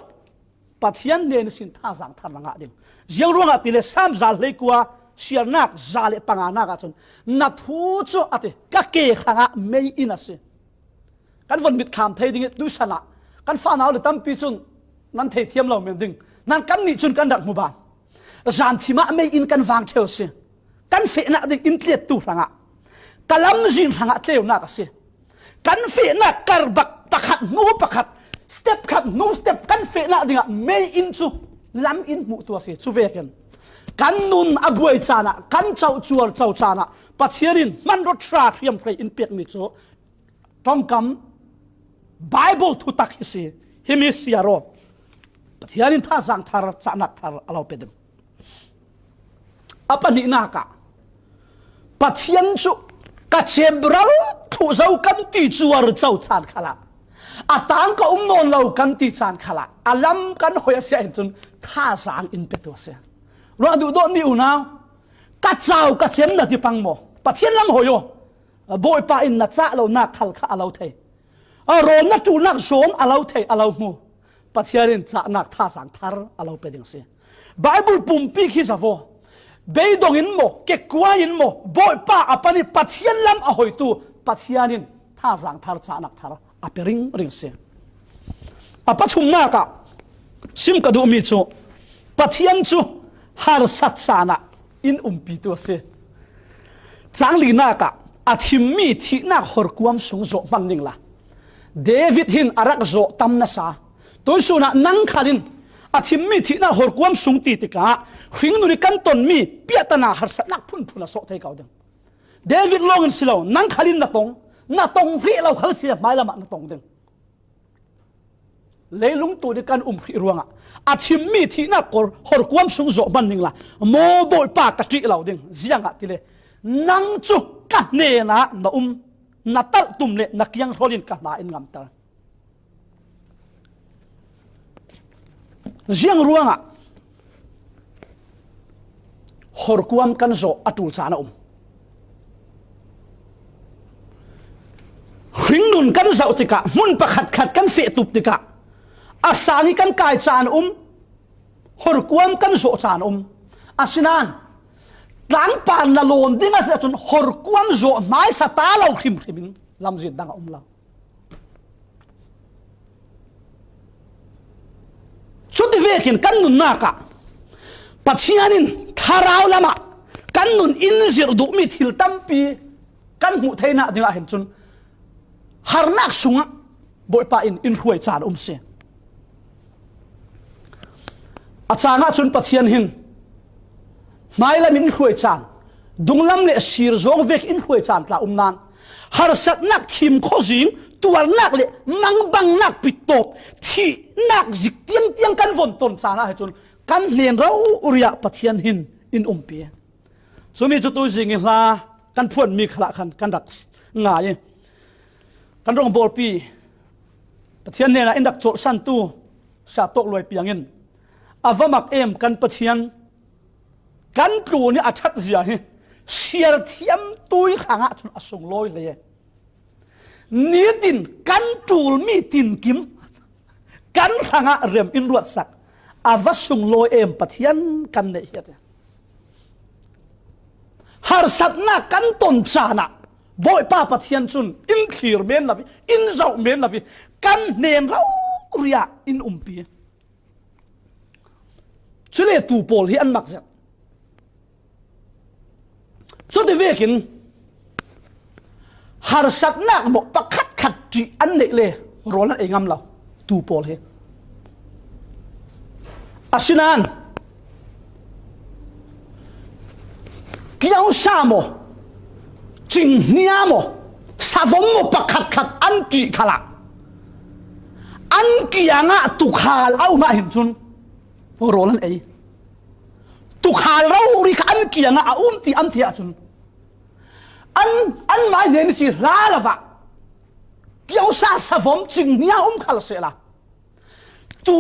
Pathian hnen ihsin thazang thar na ngah ding. Ziang ruangah tile Sam za hleikua siarnak za le panganak ahcun na thu cu a ti, ka ke hrangah mei in a si. Kan von mitthlam thei ding i tuisan ah kan fanau le tampi cun nan thei thiam lo men ding. Nan kannih cun kan rak hmu ban. Zanthim ah mei in kan vang ṭheu si. Kan fehnak ding in tliattu hrangah, ka lamzin hrangah tleunak a si. Kan fehnak karbak pakhat hnu pakhat, step khat hnu step kan fehnak dingah mei in cu lam in hmuhtu a si. Cu vekin kan nun a buai caan ah, kan coh cuarco caan ah Pathian in hmanraw ṭha hriamhrei in pekmi cu ṭongkam Bible thutak hi si. Himi siar aw, Pathian in thazang thar, cahnak thar a lo pe ding. A pahnihnak ah Pathian cu ka cemral thluh zo kan ti cuarco caan khalah, a tang ka um nawn lo kan ti caan khalah a lam kan hoi a si ahhin cun thazang in petu a si. Ruah duhdawtmi unau, ka cau ka cem na ti pang maw? Pathian lam hoi aw. Bawipa in na cah lonak khal kha a lo thei. A rawl na ṭulnak zawn a lo thei, a lo hmu. Pathian in cahnak thazaang thar a lo pe ding a si. Bible pumpi khi zavo. Beidong in maw, kekua in maw, Bawipa a pan i Pathian lam a hoitu Pathian in thazaang thar, cahnak thar a pe ringring a si. A pathumnak ah sim ka duhmi cu Pathian cu harsat caan ah in umpitu a si. Cang linak ah a thimmi thihnak horkuam sung zawh hman ningla, David hin a rak zawh tam nasa. Tuisun ah nang khal in a thimmi thihnak horkuam sung ti tikah hringnun i kan tonmi piahtana harsatnak phunphun a sawh thei ko ding. David lawng in si lo, nang khal in na tong, na tong hrih lo khal si le hmailam ah na tong ding. Leilung tu nih kan um hrih ruangah a thimmi thihnak kor horkuam sung zawh hman ningla, maw Bawipa, ka ṭih lo ding, ziangahtile nang cu ka hnenah na um, na talhtum le na kianghrol in ka hna in ngamter. Ziang ruangah horkuam kan zawh a ṭul caan a um. Hringnun kan zoh tikah, hmun pakhatkhat kan feh tuk tikah, a sang i kan kai caan a um, horkuam kan zawh caan a um. Asinain tlangpar na lawn ding a si ahcun horkuam zawh hmaisa ta lo hrimhrim in lamzin dang a um lo. Cuti vekin kan nunnak ah Pathian in thlarau lamah kan nun in zirh duhmi thil tampi kan hmuh theinak dingah hin cun harnak sungah Bawipa in in hruai caan a um si. A cang ahcun Pathian hin hmailam in hruai caan, dunglam le sir zong vek in hruai caan tla um nan, harsatnak thim khawzing, tuarnak le mangbangnak pittawp, thihnak zik tiangtiang kan von ton caan ah hi cun kan hnen rori ah Pathian hin in umpi. Cumi cu tuizing i hla kan phuanmi khalah khan kan rak ngai i kan rawngbawlpi Pathian hnenah in rak colhsantu Siatawk Luai Piang in a va mak em kan Pathian kan tlun i a ṭhat zia hi siar thiam tui hrangah cun a sunglawi hlei. Nitin kan ṭulmi tinkim kan hrangah rem in ruatsak a va sunglawi em Pathian kan neih hi a ti. Harsatnak kan ton caan ah Bawipa Pathian cun in thlir men lo i, in zoh men lo i, kan hnen rori ah in umpi. Cule tu pawl hi an mak zet. Cuti vekin harsatnak maw pakhatkhat ṭih an neih le rawl an ei ngam lo, tu pawl hi. Asinain kiangsa maw, cinghnia maw, savom maw pakhatkhat an ṭih khalah an kiangah tukhal a um ah hin cun rawl an ei. Tukhal rori kha an kiangah a um ti an ti ahcun an, anmai hnen i si hla lovah kiangsa savom cinghnia um khal sehla tu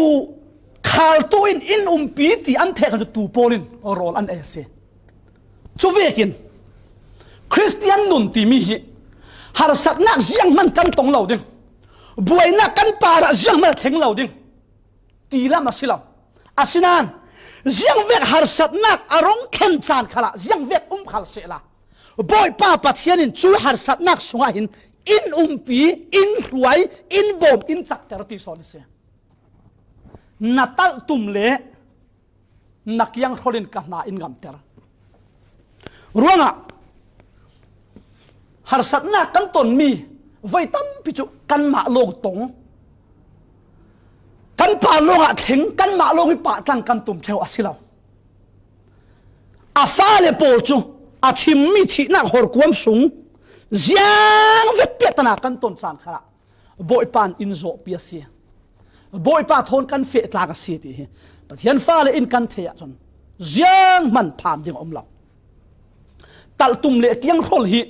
khaltu in in umpi ti an thek cu tu pawl in rawl an ei a si. Cu vekin Khristian nun timi hi harsatnak zianghman kan tong lo ding, buainak kan parah zianghman a thleng lo ding ti lam a si lo. Asinain ziangvek harsatnak a rung thlen caan khalah ziangvek um khal sehla Bawipa Pathian in cu harsatnak sungah hin in umpi, in hruai, in bawm, in cakter ti sawn a si. Na talhtum le na kianghrol in ka hna in ngamter. Ruangah harsatnak kan tonmi voi tampi cu kanmah lawng tong, kan par lawngah thleng, kanmah lawng i pahtlang kan tum ṭheu a si lo. A fale pawl cu a thimmi thihnak horkuam sung ziangvek piahtana kan ton caan khalah Bawipa in in zawhpi a si. Bawipa thawn kan feh tlak a si ti hi Pathian fale in kan theih ahcun zianghman pham ding a um lo. Talhtum le kianghrol hi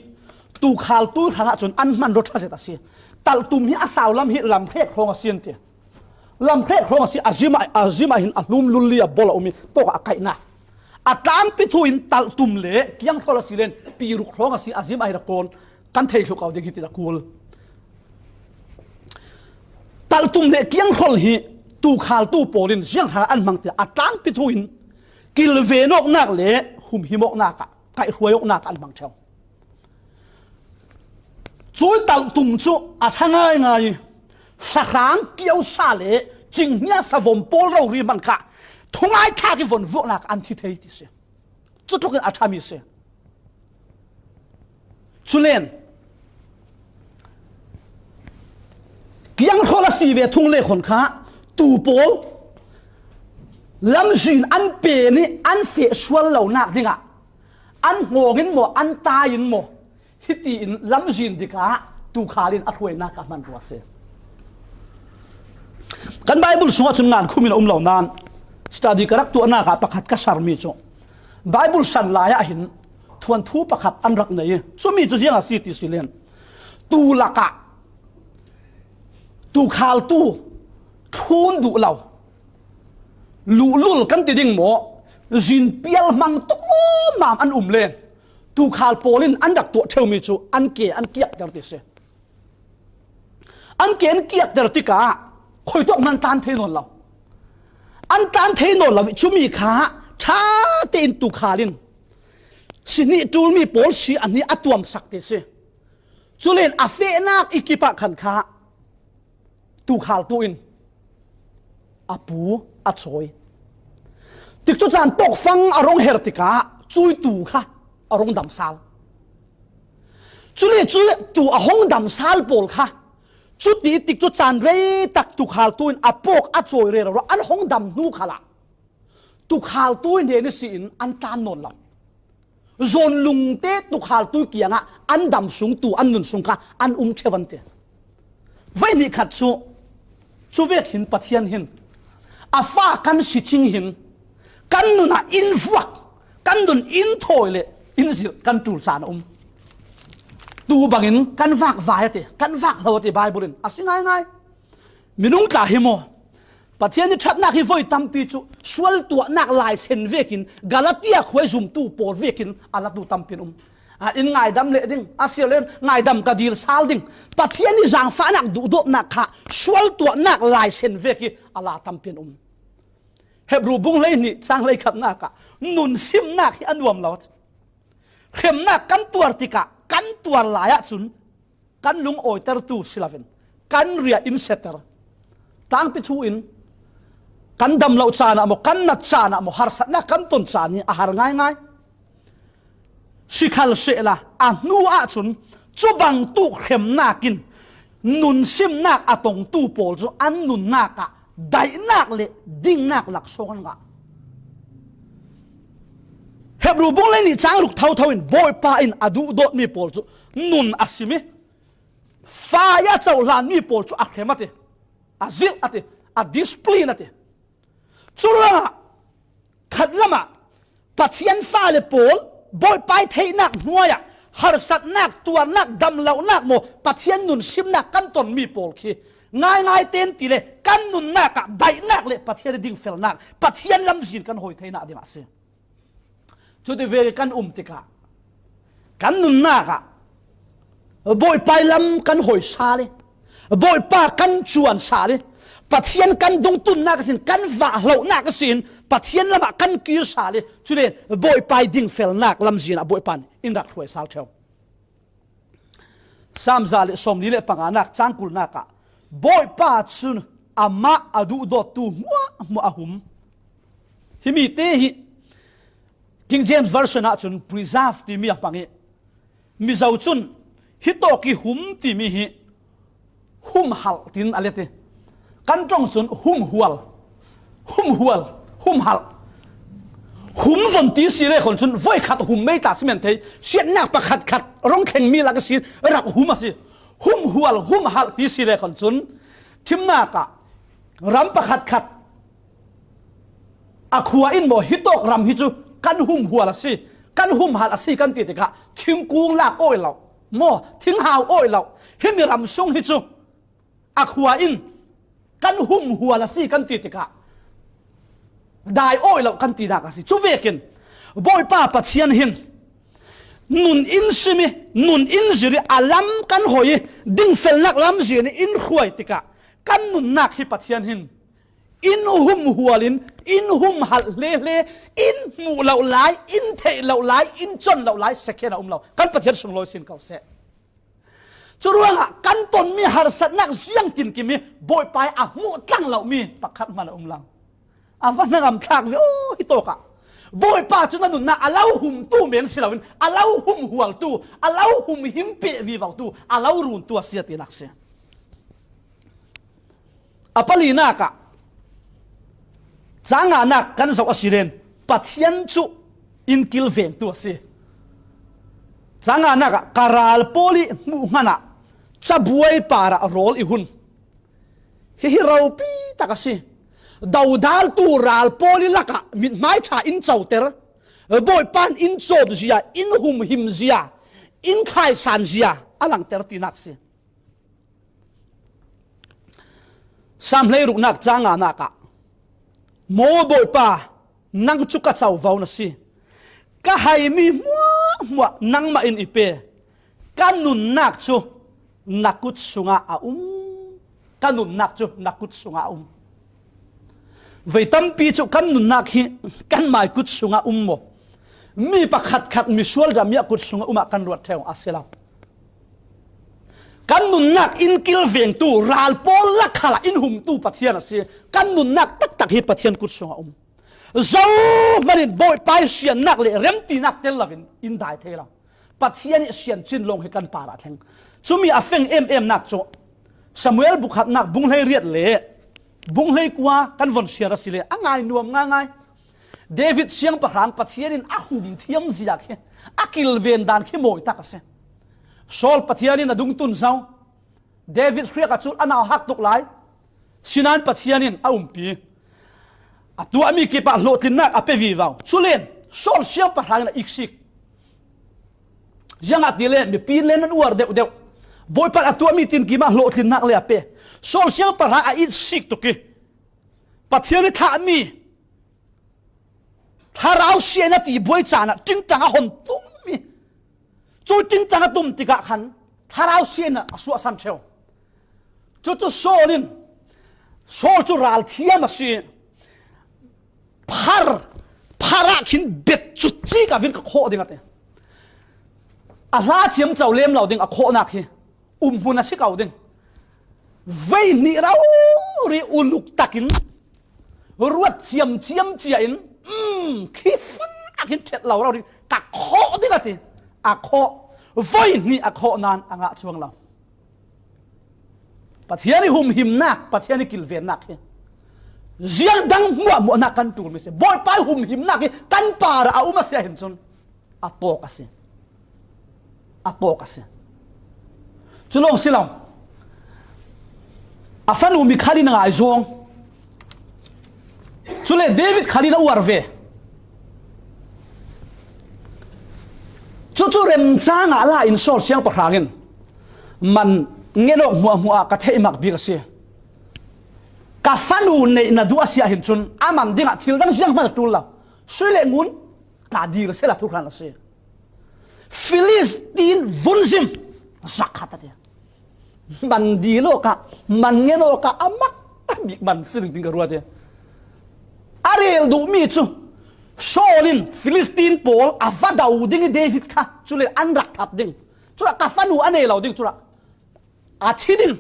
tukhal tu hrangah cun an hman rawṭha zet a si. Talhtum hi a sau lam hi lamhrek hrawng a si an ti. Lamhrek hrawng a si, a zim ah, a zim ah hin a hlum lulli a bol a um i tawk a kaihnak. A tlampi thu in talhtum le kianghrol a si len piruk hrawng a si, a zim ah hin a kawn kan thei thlu ko ding hi ti a kul. Talhtum le kianghrol hi tuukhaltu pawl in zianghra an hmang tia a tlangpi thu in kilvenawknak le humhimawknak ah kaihhruaiawknak an hmang ṭheu. Cui talh tum cu a ṭha ngaingai i sahrang kiosa le cinghnia savom pawl rori hman kha thungai thak i von vuaknak an thi thei ti si. Cutlukin a ṭhami si. Culen kianghrawl a si ve thung le khon kha tu pawl lamzin an pe nih an feh sual lonak dingah an hngawng in maw, an tai in maw, hitiin lamzin dikah tuukhal in a hruainak a hman rua si. Kan Bible sungah cun ngan khum in a um lo nain study ka rak tuahnak ah pakhat ka sermi cu Bible san lai ah hin thuanthu pakhat an rak nei i cumi cu ziang a si ti si len, tu lakah tuukhaltu thlun duh lo, luhlul kan ti ding maw, zin pial hmang tuk lawmmam an um len tuukhal pawl in an rak tuah ṭheumi cu an ke an kiakter ti si. An ke an kiakter tikah khuitawk hmanh an tlan thei nawn lo. An tlan thei nawn lo i cumi kha ṭha tein tuukhal in si hnih ṭulmi pawl si a hnih a tuamsak ti si. Culen a fehnak i kipah khan kha tuukhaltu in a pu a chawi. Tikcu caan tawkfang a rung her tikah cuitu kha a rung damsal. Cule cuitu a hung damsal pawl kha cuti tikcu caan reitak tuukhaltu in a pawk a chawi rero an hung dam hnu khalah tuukhaltu in hnen ihsin an tlan nawn lo. Zawn lungte tuukhaltu kiangah an dam sung tu an nun sung kha an um ṭheu an ti. Voi hnih khat cu, cuvek hin Pathian hin a fa kan si cing hin kan nun ah in vuak, kan nun in thawi le in zilh kan ṭul caan a um. Tu bangin kan vak vai a ti, kan vak hlo a ti Bible in a si ngaingai. Minung tla hi maw? Pathian i ṭhatnak hi voi tampi cu sual tuahnak laisen vekin Galatia khua i zumtu pawl vekin a latu tampi an um. A in ngaidam leh ding, a si lo in ngaidam ka dil sal ding. Pathian i zangfahnak duhdawtnak kha sual tuahnak laisen vek i a la tampi an um. Hebru bung hleihnih cang hleikhatnak ah nun simnak hi a nuam lo. Hremnak kan tuar tikah kan tuar lai ahcun kan lungawitertu si loin kan riah in seter. Tlangpi thu in kan dam lo caan ah maw, kan nat caan ah maw, harsatnak kan ton caan hi a har ngaingai. Sikhalsehla a hnu ahcun cubangtuk hremnak in nun simnak a tongtu pawl cu an nunnak ah daihnak le dingnak laksawng an ngah. Hebru bung hleihnih cang ruk thotho in Bawipa in a duhdawtmi pawl cu nun a sim i fai a cohlanmi pawl cu a hrem a ti, a zilh a ti, a discipline a ti. Curuangah khatlamah Pathian fale pawl Bawipa i theihnak hnuai ah harsatnak, tuarnak, damlonak maw, Pathian nun simnak kan tonmi pawl khi ngaingai tein ti le kan nunnak ah daihnak le Pathian i dingfelnak, Pathian lamzin kan hawi theinak dingah a si. Cuti vek i kan um tikah kan nunnak ah Bawipa i lam kan hawi sal i Bawipa kan cuan sal i Pathian kan dungtunnak ihsin kan vahlohnak ihsin Pathian lamah kan kir sal i cule Bawipa i dingfelnak lamzin ah Bawipa in in rak hruai sal ṭheu. Saam za le sawmli le panganak cang kulnak ah Bawipa cun amah a duhdawttu hmuahhmuah a hum. Himi te hi King James Version ahcun preserve timi a hmang i Mizo cun hitawk i hum timi hi humhalh tiin a let i kan ṭong cun humhual, humhual, humhalh. Hum von ti si le khon cun voi khat hum mei tla si men thei, siatnak pakhat khat rong thlengmi lak a si, rak hum a si. Humhual, humhalh ti si le khon cun thimnak ah ram pakhat khat a khua in maw, hitawk ram hi cu kan humhual a si, kan humhalh a si kan ti tikah thingkung lak awi lo maw, thinghau awi lo, himi ram sung hi cu a khua in kan humhual a si kan ti tikah dai awi lo kan tinak a si. Cuvekin Bawipa Pathian hin nun in sim i, nun in zir i, a lam kan hawi i, dingfelnak lamzin in hruai tikah kan nunnak hi Pathian hin in humhualin, in humhalh hlehle, in hmuh loh lai, in theih loh lai, in con loh lai second a um lo. Kan Pathian sunglawi sin ko seh. Curuangah kan tonmi harsatnak ziangtin kim hi, Bawipa ih a hmuh tlang lohmi pakhat hman a um lo. A va hnangam thlak ve aw, hi tawkah Bawipa cu na nunnak a lo humtu men si loin, a lo humhualtu, a lo humhim peh vivotu, a lo runtu a si a tinak si. A palinak ah cang nganak kan zoh a si len Pathian cu in kilvengtu a si. Cang nganak ah ka ral pawl ih hmuh hmanah cabuai parah rawl i hun. Hihi ropi tak a si. Dodaltu ral pawl ih lakah mithmai ṭha in coter, Bawipa in in cawmzia, in humhimzia, in khaisanzia a langter tinak si. Sam hleiruknak cang nganak ah, maw Bawipa, nang cu ka covo na si. Ka haimi hmuahhmuah nangmah in i pe. Ka nunnak cu na kut sungah a um. Ka nunnak cu na kut sungah a um. Voi tampi cu kan nunnak hi kanmai kut sungah um maw? Mi pakhatkhat misual dam ih a kut sungah um ah kan ruat ṭheu a si lo. Kan nunnak in kilvengtu, ral pawl lakhalah in humtu Pathian a si. Kan nunnak taktak hi Pathian kut sungah a um. Zohmanin Bawipa ih siannak le remtinak tel loin in dai thei lo. Pathian ih siancin lawng hi kan parah a thleng. Cumi a feng ememnak cu Samuel bukhatnak bung hleiriat le bung hleikua kan von siar a si le a ngai nuam ngaingai. David siangpahrang Pathian in a hum thiam ziak hi, a kilven dan khi mawi tak a si. Saul Pathian in a dungtun zo. David hriak ah cun a nauhak tuk lai. Sinain Pathian in a umpi. A tuahmi kipah hlawhtlinnak a pe vivo. Culen Saul siangpahrang in a iksik. Ziangahtile mipi in le nan uar deuhdeuh. Bawipa in a tuahmi tinkim ah hlawhtlinnak le a pe. Saul siangpahrang a it sik tuk ih Pathian ih thlahmi Thlarau siaina ti buai caan ah ṭingṭang a hon tum ih, cu ṭingṭang a tum tikah khan Thlarau siaina a suahsan ṭheu. Cucu Saul in, Saul cu ral thiam a si. Phar, phar ah khin bet cut cik ah vin ka khawh ding a ti. A hla ciamco lem lo ding a khawhnak hi umhmun a si ko ding. Voi hnih rori uluk takin ruat ciamciam cia in, um, khi fan ah khin ṭhet lo rori ka khawh ding a ti. A khawh. Voi hnih a khawh nain a ngah cuang lo. Pathian ih humhimnak, Pathian ih kilvennak hi ziang dang hmuahhmuahnak kan ṭulmi si. Bawipa ih humhimnak hi kan parah a um a si ahhin cun a tawk a si. A tawk a si. Cu lawng si lo. A fanu Mikhal in a ngaizawng. Cule David khal in a uar ve. Cucu remcang ah la in Saul siangpahrang in man ngen awk hmuahhmuah ah ka theihmak bik a si. Ka fanu neih na duh a si ahhin cun a man dingah thil dang zianghman a ṭul lo. Sui le ngun ka dil sela thuhran a si. Filistin vunzim zakhat a ti. Man dil awkah, man ngen awkah a mak a bik man si ding ka ruat hi. A rel duhmi cu Saul in Filistin pawl a va do ding ih David kha cule an rak that ding. Culah ka fanu a nei lo ding culah a thi ding.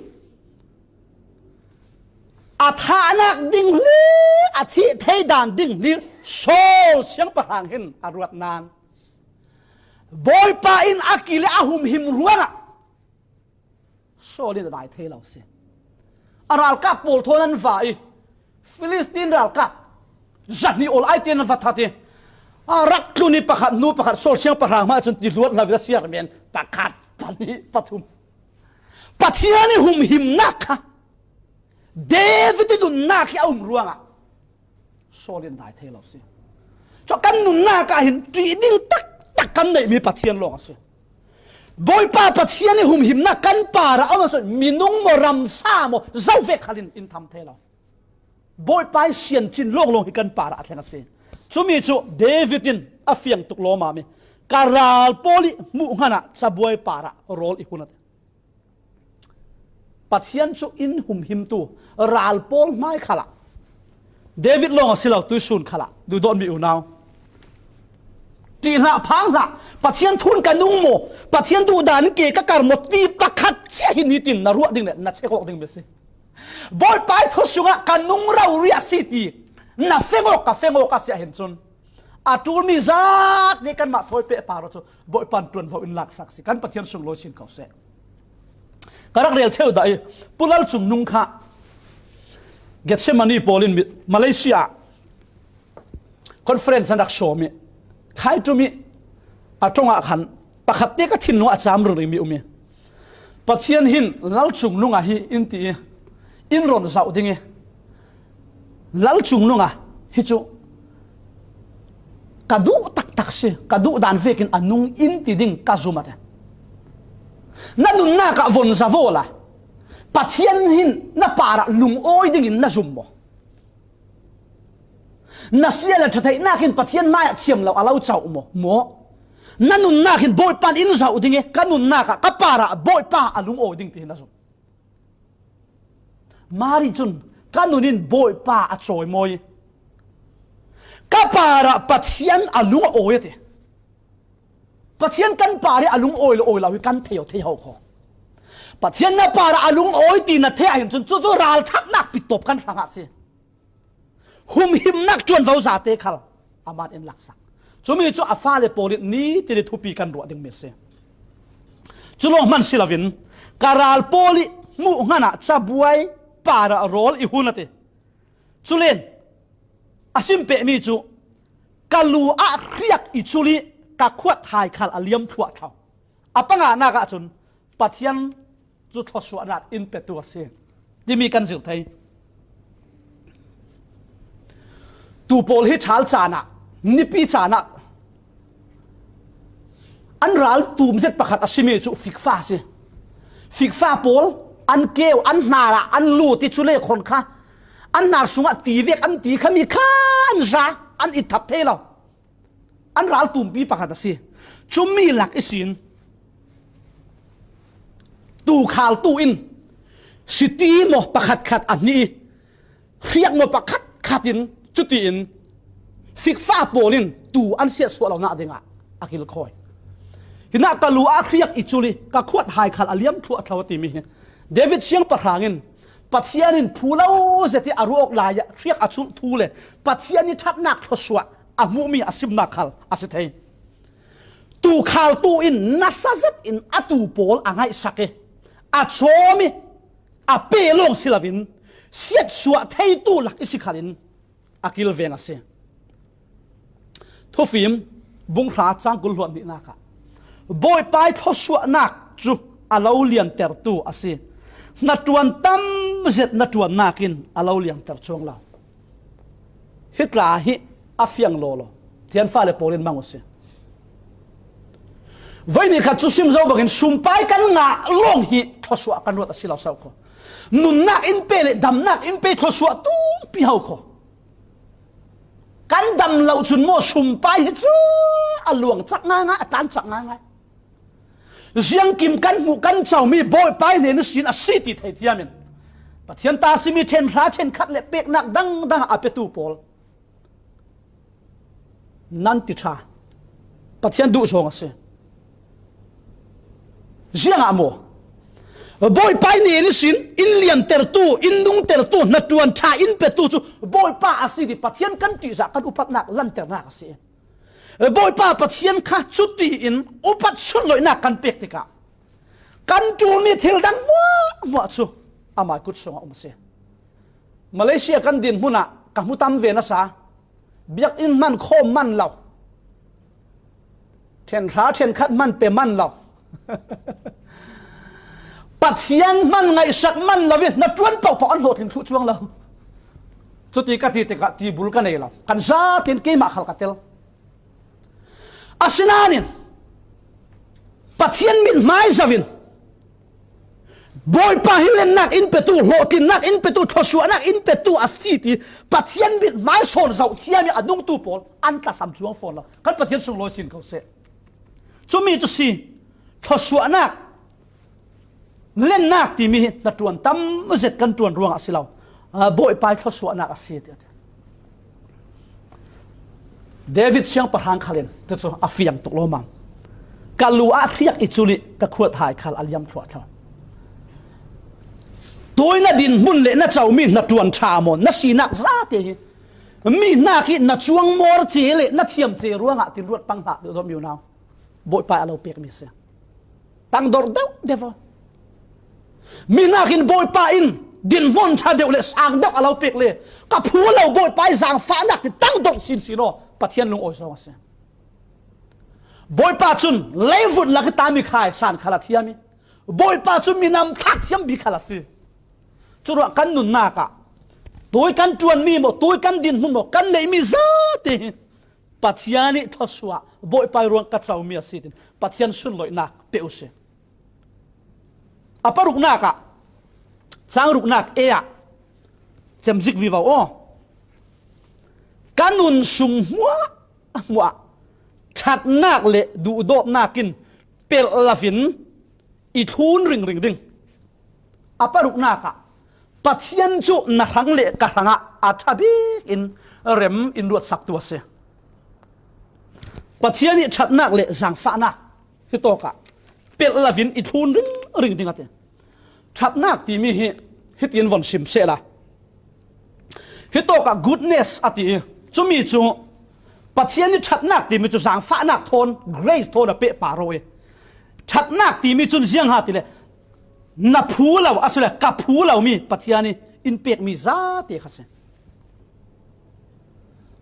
A thahnak ding hlir, a thih thei dan ding hlir Saul siangpahrang hin a ruat nain Bawipa in a kile a humhim ruangah Saul in a dai thei lo si. A ralkap pawl thawn an va ih Filistin ralkap zahnih awl ai tian an va that ih a rak tlun ih pakhat hnu pakhat Saul siangpahrang hmai cun ti hluat hlo ih a siar men pakhat pahnih pathum. Pathian ih humhimnak kha David ih nunnak hi a um ruangah Saul in dai thei lo si. Cu kan nunnak ah hin ṭih ding taktak kan neihmi Pathian lawng a si. Bawipa Pathian ih humhimnak kan parah a um a si. Minung maw, ramsa maw, zo vek khal in in tham thei lo. Bawipa ih siancin lawnglawng hi kan parah a thleng a si. Cumi cu David in a fiang tuk lawmam ih ka ral pawl ih hmuh hmanah cabuai parah rawl i hun a ti. Pathian cu in humhimtu ral pawl hmai khalah David lawng a si lo, tuisun khalah duhdawt mi unau, ṭih hlah, phang hlah. Pathian thu in ka nung maw, Pathian duhdan ke ka kar maw ti pakhat cia hi nitin na ruah ding le na check awk ding mi si. Bawipa i thu sungah ka nung rori a si ti na feng awk, ka feng awk a si a hin cun, a ṭul mi zate kanmah thawi pehpar aw cu Bawipa in ṭuanvo in laksak si. Kan Pathian sunglawi sin ko seh. Ka rak rel cheu dah i, Pu Lal Cung Nung kha Gethsemane pawl in mi-, Malaysia ah conference an rak sawm i, khai ṭum i, a ṭongah khan pakhat te ka thinlung ah a cam ringring mi um i, Pathian hin Lal Cung Nung ah hi in ti i, in ron zauh ding i, Lal Cung Nung ah hi cu ka duh taktak si, ka duh dan vekin a nung in ti ding ka zum a ti. Na nunnak ah von za vaw la, Pathian hin na parah lungawi dingin na zum maw? Na sia le ṭha theihnak hin Pathian mai ah thiam lo a lo cauh maw? Maw? Na nunnak hin Bawipa in in zauh ding i, ka nunnak ah ka parah Bawipa a lungawi ding ti hin na zum. Mari cun, ka nun in Bawipa a cawimawi i, ka parah Pathian a lung a awi a ti. Pathian kan parah a lung awi lo, awi lo hi kan thei aw, thei ho kho. Pathian na parah a lung awi ti na theih ah hin cun, cucu ralṭhatnak pittawp kan hrang ah si. Humhimnak ṭuanvo zate khal amah in laksak. Cumi cu a fale pawl in ni tin i thupi kan ruah ding mi si. Cu lawng hman si loin, ka ral pawl i hmuh hmanh ah cabuai parah rawl i hun a ti. Culen a sim pehmi cu, ka lu ah hriak i cul i ka khuat hai khal a liam thluahthlo. A panganak ah cun, Pathian cu thluasuahnak in petu a si timi kan zir thei. Tu pawl hi ṭhal caan ah, nipi caan ah an ral tum zet pakhat a simi cu fikfa a si. Fikfa pawl an keu, an hnar ah an lut i, cule khon kha an hnar sungah ti vek an ti khami kha an za, an it thap thei lo. An ral tumpi pakhat a si. Cumi lak ihsin tu khaltu in siti maw pakhat khat a hnih i, hriak maw pakhat khat in, cutiin fikfa pawl in tu an siatsuah lonak dingah a kilkhawi. Hinah ka lu ah hriak i cul i ka khuat hai khal a liam thluahthlo a timi hi David siangpahrang in Pathian in phu lo zet i a ruah awk lai ah hriak a culh thu le Pathian i ṭhatnak thluasuah a hmuhmi a simnak khal a si thei. Tu khaltu in nasa zet in a tu pawl a ngaihsak i, a cawm i, a pe lawng si loin siatsuah theitu lak i si khalin a kilveng a si. Thufim bung hra cang kul hluan hnihnak ah Bawipa i thluasuahnak cu a lo liantertu a si. Hnaṭuan tam zet hnaṭuannak in a lo lianter cuang lo. Hi tla hi a fiang lawlaw, thianfale pawl in mang uh si. Voi ni khat cu sim zo bangin sumpai kan ngah lawng hi thluasuah kan ruat a si lo sau kho. Nunnak in pe le damnak in pe thluasuah tumpi ho kho. Kan dam lo cun maw sumpai hi cu a luang cak ngaingai, a tlan cak ngaingai. Ziangkim kan hmuh kan comi Bawipa i hnen ihsin a si ti thei thiam in Pathian ta simi ṭhen hra ṭhen khat le peknak dangdang a petu pawl nan ti ṭha. Pathian duh zawng a si. Ziangah maw? Bawipa i hnen ihsin in liantertu, in nungtertu, hnaṭuan ṭha in petu cu Bawipa a si ti Pathian kan ṭihzah kan upatnak lanternak a si. Bawipa Pathian kha cutiin upat sunloihnak kan pek tikah kan ṭulmi thil dang hmuahhmuah cu amai kut sungah um a si. Malaysia kan din hmun ah ka hmu tam ve nasa, biakinn hman khawm man lo, ṭhen hra ṭhen khat hman pe man lo, Pathian hman ngaihsak man lo i hnaṭuan pohpoh an hlawhtling thluh cuang lo. Cuti ka ti tikah tibul ka nei lo, kan zatin keimah khal ka tel. Asinain Pathian mithmai zoin Bawipa hi lennak in petu, hlawhtlinnak in petu, thluasuahnak in petu a si ti Pathian mithmai sawn zoh thiam i a nungtu pawl an tlasam cuang fawn lo. Kan Pathian sunglawi sin ko seh. Cumi cu si, thluasuahnak, lennak timi hi hnaṭuan tam zet kan ṭuan ruangah a si lo. Aa, Bawipa i thluasuahnak a si, tiah a ti. David siangpahrang khalin, cucu a fiang tuk lo maw. Ka lu ah hriak i cul i ka khuat hai khal a liam thluahthlo. Tuina dinhmun le na comi hnaṭuan ṭha maw, na sinak zate hi mi hnak i na cuangmawr ce le na thiam ce ruangah tin ruat pang hlah deuh dawh mi unau. Bawipa a lo pekmi si. Tangdor deuh deuh aw. Mi hnakin Bawipa in dinhmun ṭha deuh le sang deuh a lo pek le ka phu lo Bawipa i zangfahnak ti tangdor sinsin aw, Pathian lungawi zong a si. Bawipa cun leivut lak i tami khai san khal a thiam i Bawipa cu minam thlak thiam bik khal a si. Curuah kan nunnak ah tui kan ṭuanmi maw, tui kan dinhmun maw, kan neihmi zate hi Pathian i thluasuah Bawipa i ruang ka comi a si tin Pathian sunloihnak pe u si. A paruknak ah, cang ruknak e ah cemzik vivo aw. Ka nun sung hmuah hmuah ṭhatnak le duhdawtnak in pelh lovin i thlun ringring ding. A paruknak ah Pathian cu na hrang le ka hrangah a ṭha bik in rem in ruatsaktu a si. Pathian i ṭhatnak le zangfahnak hi tawkah pelh lovin i thlun ringring ding a ti. Ṭhatnak timi hi hitin von sim sehla, hi tawkah goodness a ti i, cumi cu Pathian i ṭhatnak timi cu zangfahnak thawn, grace thawn a peh pah rawh i, ṭhatnak timi cun ziang ha ti le na phu lo, a si le ka phu lomi Pathian i in pekmi zate kha si.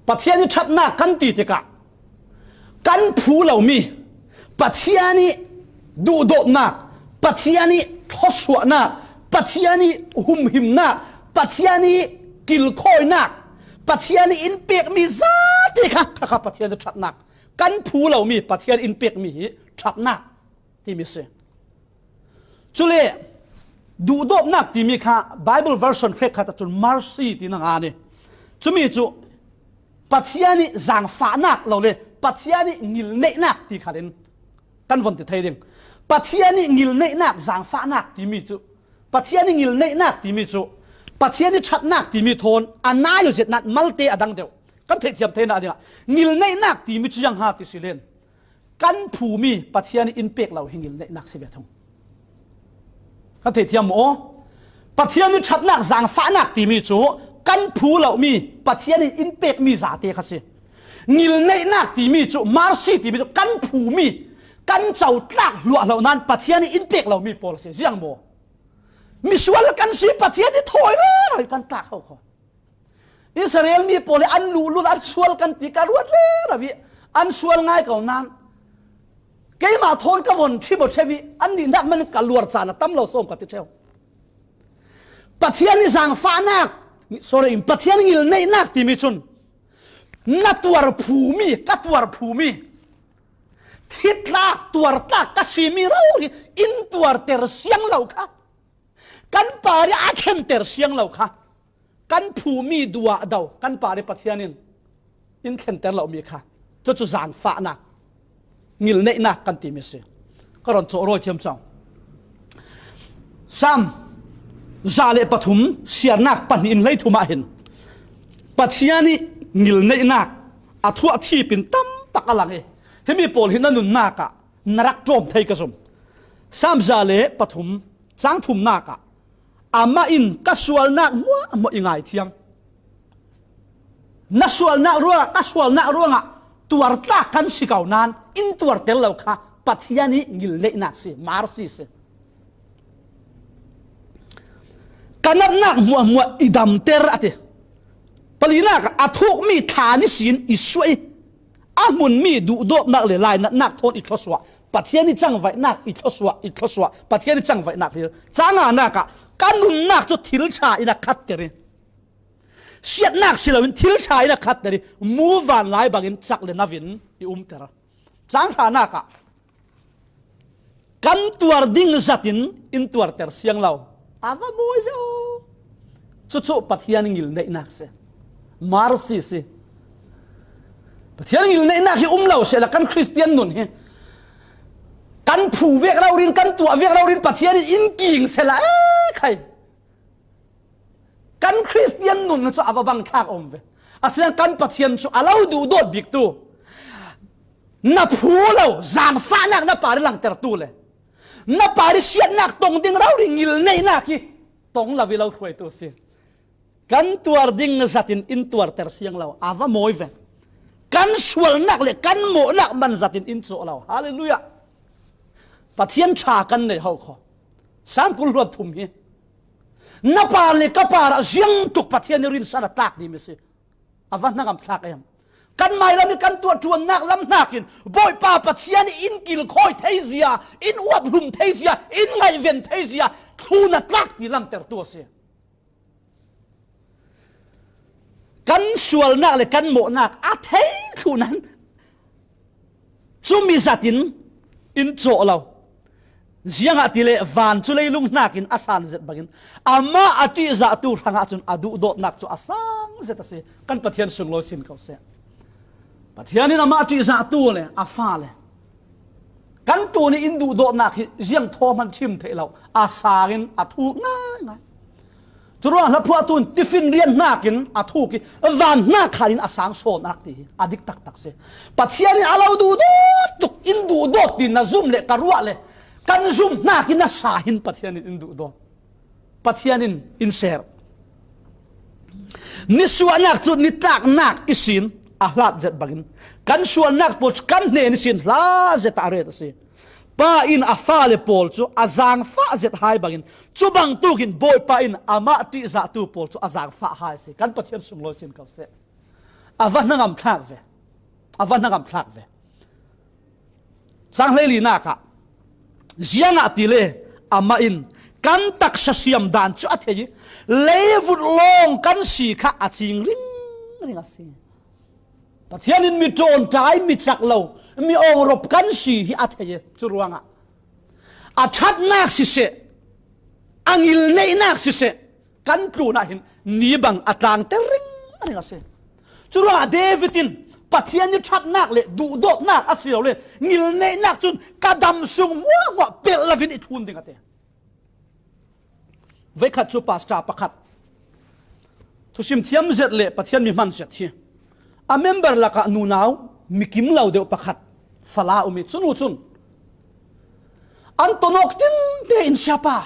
Pathian i ṭhatnak kan ti tikah kan phu lomi Pathian i duhdawtnak, Pathian i thluasuahnak, Pathian i humhimnak, Pathian i kilkhawinak, Pathian i in pekmi zate kha, kha, kha Pathian i ṭhatnak. Kan phu lomi Pathian in pekmi hi ṭhatnak timi si. Cule duhdawtnak timi kha Bible version hrekkhat ahcun mercy ti na ngan i, cumi cu Pathian i zangfahnak lo le Pathian i ngilneihnak ti khalin kan von ti thei ding. Pathian i ngilneihnak, zangfahnak timi cu, Pathian i ngilneihnak timi cu Pathian i ṭhatnak timi thawn a nai aw zet nain malte a dang deuh. Kan theihthiam theinak dingah ngilneihnak timi cu ziang ha ti si len kan phumi Pathian i in pek lo hi ngilneihnak si ve thung. Kan theihthiam maw? Pathian i ṭhatnak, zangfahnak timi cu kan phu lomi Pathian i in pekmi zate kha si. Ngilneihnak timi cu, mercy timi cu kan phumi, kan cotlak hluahhlo nain Pathian i in pek lomi pawl a si. Ziang maw? Misual kan si, Pathian i thawi rero i kan tlak ho kho. Israel mi pawl i an luhlul an sual kan ti ka ruat rero i an sual ngai ko nain keimah thawn ka von ṭhim aw ṭheu i an nihnak man ka luar caan a tam lo sawm ka ti ṭheu. Pathian i zangfahnak, sorry, Pathian i ngilneihnak timi cun na tuar phumi, ka tuar phumi, thitlak tuartlak ka simi rori in tuarter siang lo kha, kan par i a khenter siang lo kha, kan phumi duah do kan par i Pathian in in khenter lomi kha, cucu zangfahnak, ngilneihnak kan timi si. Ka ron cawh rawi ciamco. Sam za le pathum siarnak pahnih in hleithum ah hin Pathian i ngilneihnak a thuah thip in tamtak a lang i, himi pawl hi na nunnak ah na rak ṭawm thei ka zum. Sam za le pathum cang thumnak ah, amah in ka sualnak hmuahhmuah i ngaithiam. Na sualnak ruangah, ka sualnak ruangah tuartlak kan si ko nain in tuarter lo kha Pathian i ngilneihnak si, mercy si. Ka natnak hmuahhmuah i damter a ti. Palinak a thukmi thla ni sin i suah i a hmunmi duhdawtnak le lainatnak thawn i thluasuah. Pathian i cangvaihnak i thluasuah, i thluasuah. Pathian i cangvaihnak hi cang nganak ah ka nunnak cu thil ṭha in a khatter i, siatnak si loin thil ṭha in a khatter i, muvanlai bangin cak le nau in i umter. Cang hranak ah kan tuar ding zat in in tuarter siang lo. A va mawi ve aw. Cucu Pathian ngilneihnak si. Mercy si. Pathian ngilneihnak hi um lo sehla kan Khristian nun hi kan phu vek rori in, kan tuah vek rori in Pathian in in king sehla, eh, khai. Kan Khristian nun cu a va bang thlak om ve. Asian kan Pathian cu a lo duhdawt biktu, na phu lo, zangfahnak na par i langtertu le na par i siatnak tong ding rori ngilneihnak hi tong lo i lo hruaitu a si. Kan tuar ding zatin in tuarter siang lo, a va mawi ve. Kan sualnak le kan mawhnak man zatin in cawh lo. Hallelujah. Pathian ṭha kan nei ho kho. Sam kul hluan thum hi na par le ka parah ziangtluk Pathian i rinsan a tlak ding mi si. A va hnangam thlak em? Kan mailam i kan tuah ṭuannak lam hnakin Bawipa Pathian i in kilkhawi theizia, in uap hlum theizia, in ngaihven theizia thlun a tlak ti lantertu a si. Kan sualnak le kan mawhnak a thei thluh nan cumi zatin in cawh lo. Ziangahtile van cu leilung hnakin a san zet bangin amah a ṭihzahtu hrangah cun a duhdawtnak cu a sang zet a si. Kan Pathian sunglawi sin ko seh. Pathian in amah a ṭihzahtu le a fa le kan tuni in duhdawtnak hi ziang thaw hman chim theih lo, a sangin a thuk ngaingai. Curuang hlaphuahtu in tiffin rian hnakin a thuk i van hnak khan in a sang sawn a rak ti hi a dik taktak si. Pathian in a lo duhdawt tuk in duhdawt ti na zum le ka ruah le kan zum hnakin a sa hin Pathian in in duhdawt. Pathian in in ser. Nisuahnak cu nitlaknak ihsin a hlat zet bangin kan sualnak pawl cu kan hnen ihsin hla zet ah a ret a si. Pa in a fale pawl cu a zaangfah zet hai bangin cu bangtuk in Bawipa in amah ṭihzahtu pawl cu a zaangfah hai a si. Kan Pathian sunglawi sin ko seh. A va hnangam thlak ve. A va hnangam thlak ve. Cang hleilinak ah ziangahtile amah in kan taksa siam dan cu a thei i leivut lawng kan si kha a cing ringring a si. Pathian in mi ṭawnṭai, mi cak lo, mi awngrop kan si hi a thei i curuangah a ṭhatnak siseh, a ngilneihnak siseh, kan tlunah hin ni bang a tlangter ringring a si. Curuangah David in Pathian i ṭhatnak le duhdawtnak a si lo le ngilneihnak cun ka dam sung hmuahhmuah pelh loin i thlun ding a ti. Veikhat cu pastor pakhat, thusim thiam zet le Pathian mi hman zet hi a member lakah nunau mikim lo deuh pakhat Fala um i cunu cun an tonawk tinte in, "Siapa,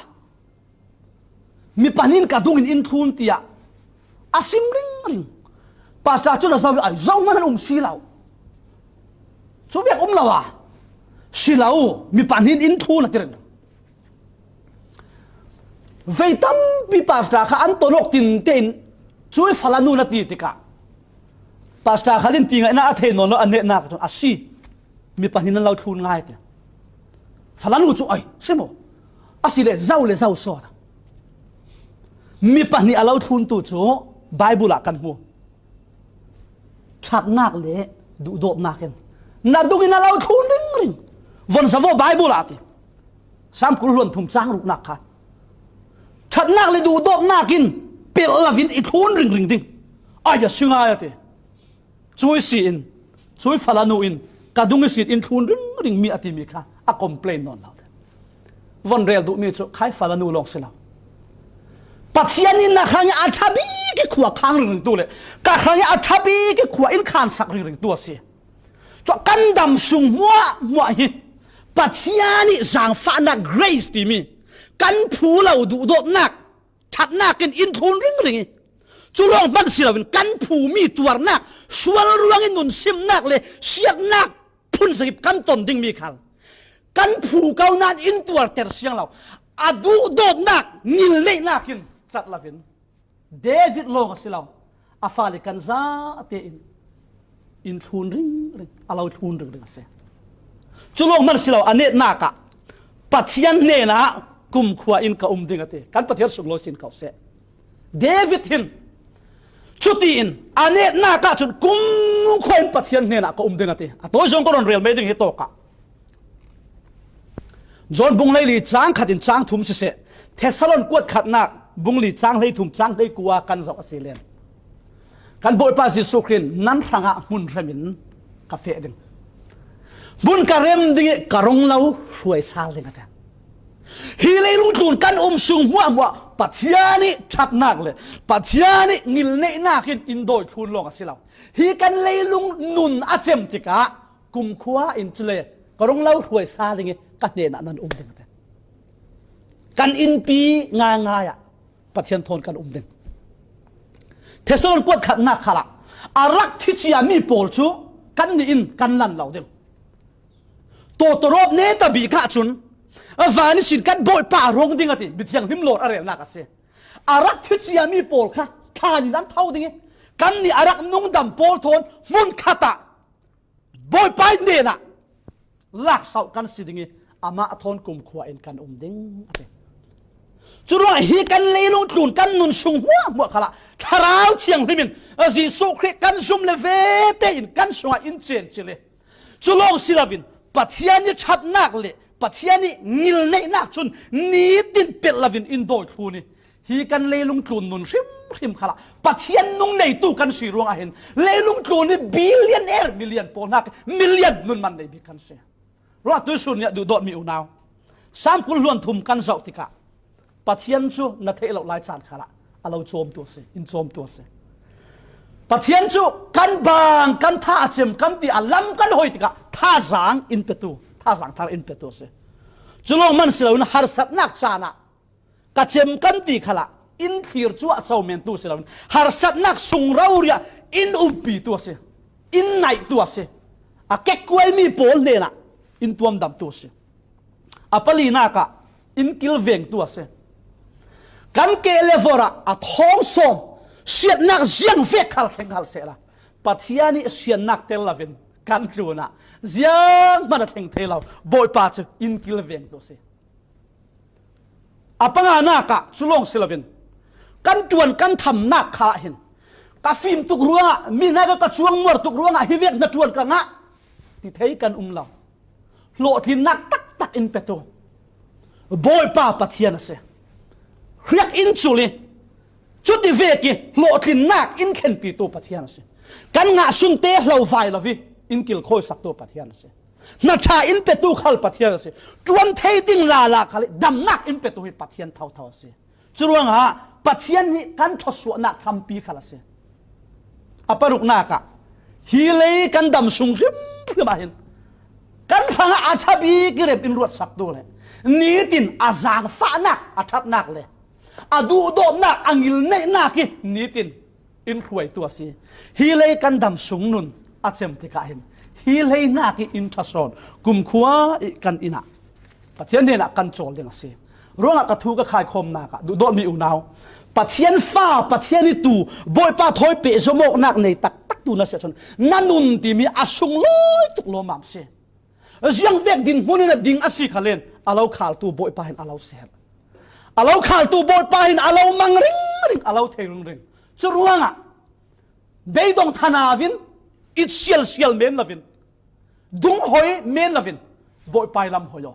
mi pahnih in ka dungin in thlun," tiah a sim ringring. Pastor cun a zoh i, "Ai, zohman an um si lo. Cu vek um lo a si lo, mi pahnih in in thlun," a ti ringring. Vei tampi pastor kha an tonawk tinte in, "Cu i fala nu na ti," tikah pastor kha in ti ngaihnak a thei nawn lo, a nehnak cun, "A si, mi pahnih nan lo thlun ngai," ti. Fala nu cu, "Ai, si maw? A si le zo le zo sawt." Mi pahnih a lo thluntu cu Bible ah kan hmu. Ṭhatnak le duhdawtnak in na dungin a lo thlun ringring. Von zavo Bible ah ti. Sam kul hluan thum cang ruknak kha ṭhatnak le duhdawtnak in pelh loin i thlun ringring ding. Ai, a si ngai a ti. Cui si in, cui fala nu in ka dung ihsin in thlun ringring mi a timi kha a complain nawn lo. Von rel duhmi cu khai fala nu lawng si lo. Pathian in na hrangih a ṭha bik i khua khang ringringtu le ka hrangih a ṭha bik i khua in khansak ringringtu a si. Cu kan dam sung hmuahhmuah hi Pathian ih zaangfahnak, grace timi, kan phu lo duhdawtnak ṭhatnak in in thlun ringring i, cu lawng hman si loin kan phumi tuarnak, sual ruangin nunsimnak le siatnak phun zakip kan ton dingmi khal kan phu ko nain in tuarter siang lo. A duhdawtnak, ngilneihnak in cat loin David lawng a si lo, a fale kan zate in in thlun ringring, a lo thlun ringring a si. Cu lawng hman si lo, a netnak ah Pathian hnenah kumkhua in ka um ding a ti. Kan Pathian sunglawi sin ko seh. David hin cutiin a netnak ah cun kumkhua in Pathian hnenah ka um ding a ti. A tawi zong ka rawn rel mai ding hi tawk ah. John bung hleili cang khat in cang thum siseh, Thesalon kuat khatnak bung li cang hleithum cang hleikua kan zoh a si len. Kan Bawipa Jesuh Khrih in nan hrangah hmun hremin ka feh ding. Hmun ka rem ding i ka rung lo hruai sal ding a ti. Hi leilung tlun kan um sung hmuahhmuah Pathian ih ṭhatnak le Pathian ih ngilneihnak in in dawi thlun lawng a si lo. Hi kan leilung nun a cem tikah kumkhua in cule ka rung lo hruai sa ding ih ka hnenah nan um ding a ti. Kan innpi ngaingai ah Pathian thawn kan um ding. Thessalon kuat khatnak khalah a rak thi ciami pawl cu kannih in kan lan lo ding. Tawtawrawp neta bik ahcun a van ihsin kan Bawipa a rung ding a ti. Mithianghlim lawn a relnak a si. A rak thi ciami pawl kha thlan in an tho ding ih kannih a rak nungdam pawl thawn hmun khatah Bawipa ih hnenah laksauh kan si ding ih amah thawn kumkhua in kan um ding a ti. Curuangah hi kan leilung tlun kan nun sung hmuahhmuah khalah Thlarau Thianghlim in Jesuh Khrih kan zum le vete in kan sungah in cen cil ih cu lawng si loin Pathian ih ṭhatnak le Pathian ih ngilneihnak cun nitin pelh loin in dawi thlun ih hi kan leilung tlun nun hrimhrim khalah Pathian nung neitu kan si ruangah hin leilung tlun ih billionaire million pawl hnak million nun man nei bik kan si. Ruah tuihsun nih a duhdawtmi unau, Saam kul hluan thum kan zoh tikah Pathian cu na theih loh lai caan khalah a lo cawmtu a si, in cawmtu a si. Pathian cu kan bang, kan tha a cem kan ti a lam kan hoi tikah thazaang in petu, thazaang thar in petu a si. Cu lawng man si loin harsatnak caan ah ka cem kan ti khalah in thlir cuah co mentu si loin harsatnak sung rori ah in umpitu a si, in naihtu a si. A kekkuaimi pawl hnenah in tuamdamtu a si. A palinak ah in kilvengtu a si. Kan keh le vorh ah a thawng sawm siatnak ziangvek khal thleng hal sehla Pathian ih siannak tel loin kan tlunah zianghman a thleng thei lo. Bawipa cu in kilvengtu a si. A panganak ah cu lawng si loin kan ṭuan kan thamnak kha ah hin ka fim tuk ruangah, mi hna ka cuang muar tuk ruangah hi vek hnaṭuan ka ngah ti thei kan um lo. Hlawhtlinnak taktak in petu Bawipa Pathian a si. Hriak in cul ih cuti vek ih hlawhtlinnak in thlenpitu Pathian a si. Kan ngah sunte hlo vai lo ih in kilkhawisaktu Pathian a si. Hna ṭha in petu khal Pathian a si. Ṭuan thei ding lala khal ih damnak in petu hi Pathian thotho a si. Curuangah Pathian hi kan thluasuahnak hrampi khal a si. A paruknak ah hi lei kan dam sung hrimhrim ah hin kan hrangah a ṭha bik ih rem in ruatsaktu le nitin a zaangfahnak a ṭhatnak le a duhdawtnak a ngilneihnak ih nitin in hruaitu a si. Hi lei kan dam sung nun a cem tikah hin hi lei hnak ih in ṭha sawn kumkhua ih kan inn ah Pathian hnenah kan cawl ding a si. Ruangah ka thu ka khaikhawmnak ah duhdawtmi unau, Pathian fa, Pathian ih tu, Bawipa thawi pehzom awknak nei taktaktu na si ahcun na nun timi a sunglawi tuk lawmmam si. Ziangvek dinhmun in a ding a si khalin a lo khaltu Bawipa hin a lo sel. A lo khaltu Bawipa hin a lo mang ringring, a lo thei ringring. Curuangah beidong thanau in it sialsial men loin, dunghoi men loin Bawipa ih lam hoi aw.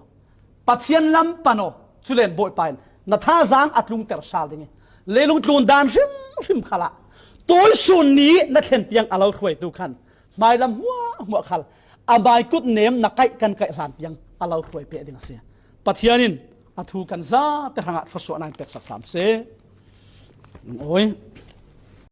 Pathian lam pan aw. Culen Bawipa in na thazaang a tlungter sal ding ih leilung tlun dan hrimhrim khalah tuihsun ni na thlen tiang a lo hruaitu khan hmailam hmuahhmuah khal a maikut nem na kaih kan kaih hlan tiang a lo hruai peh ding a si. Pathian in a thu kan zate hrangah thluasuahnak in peksak hram seh. Lungawi.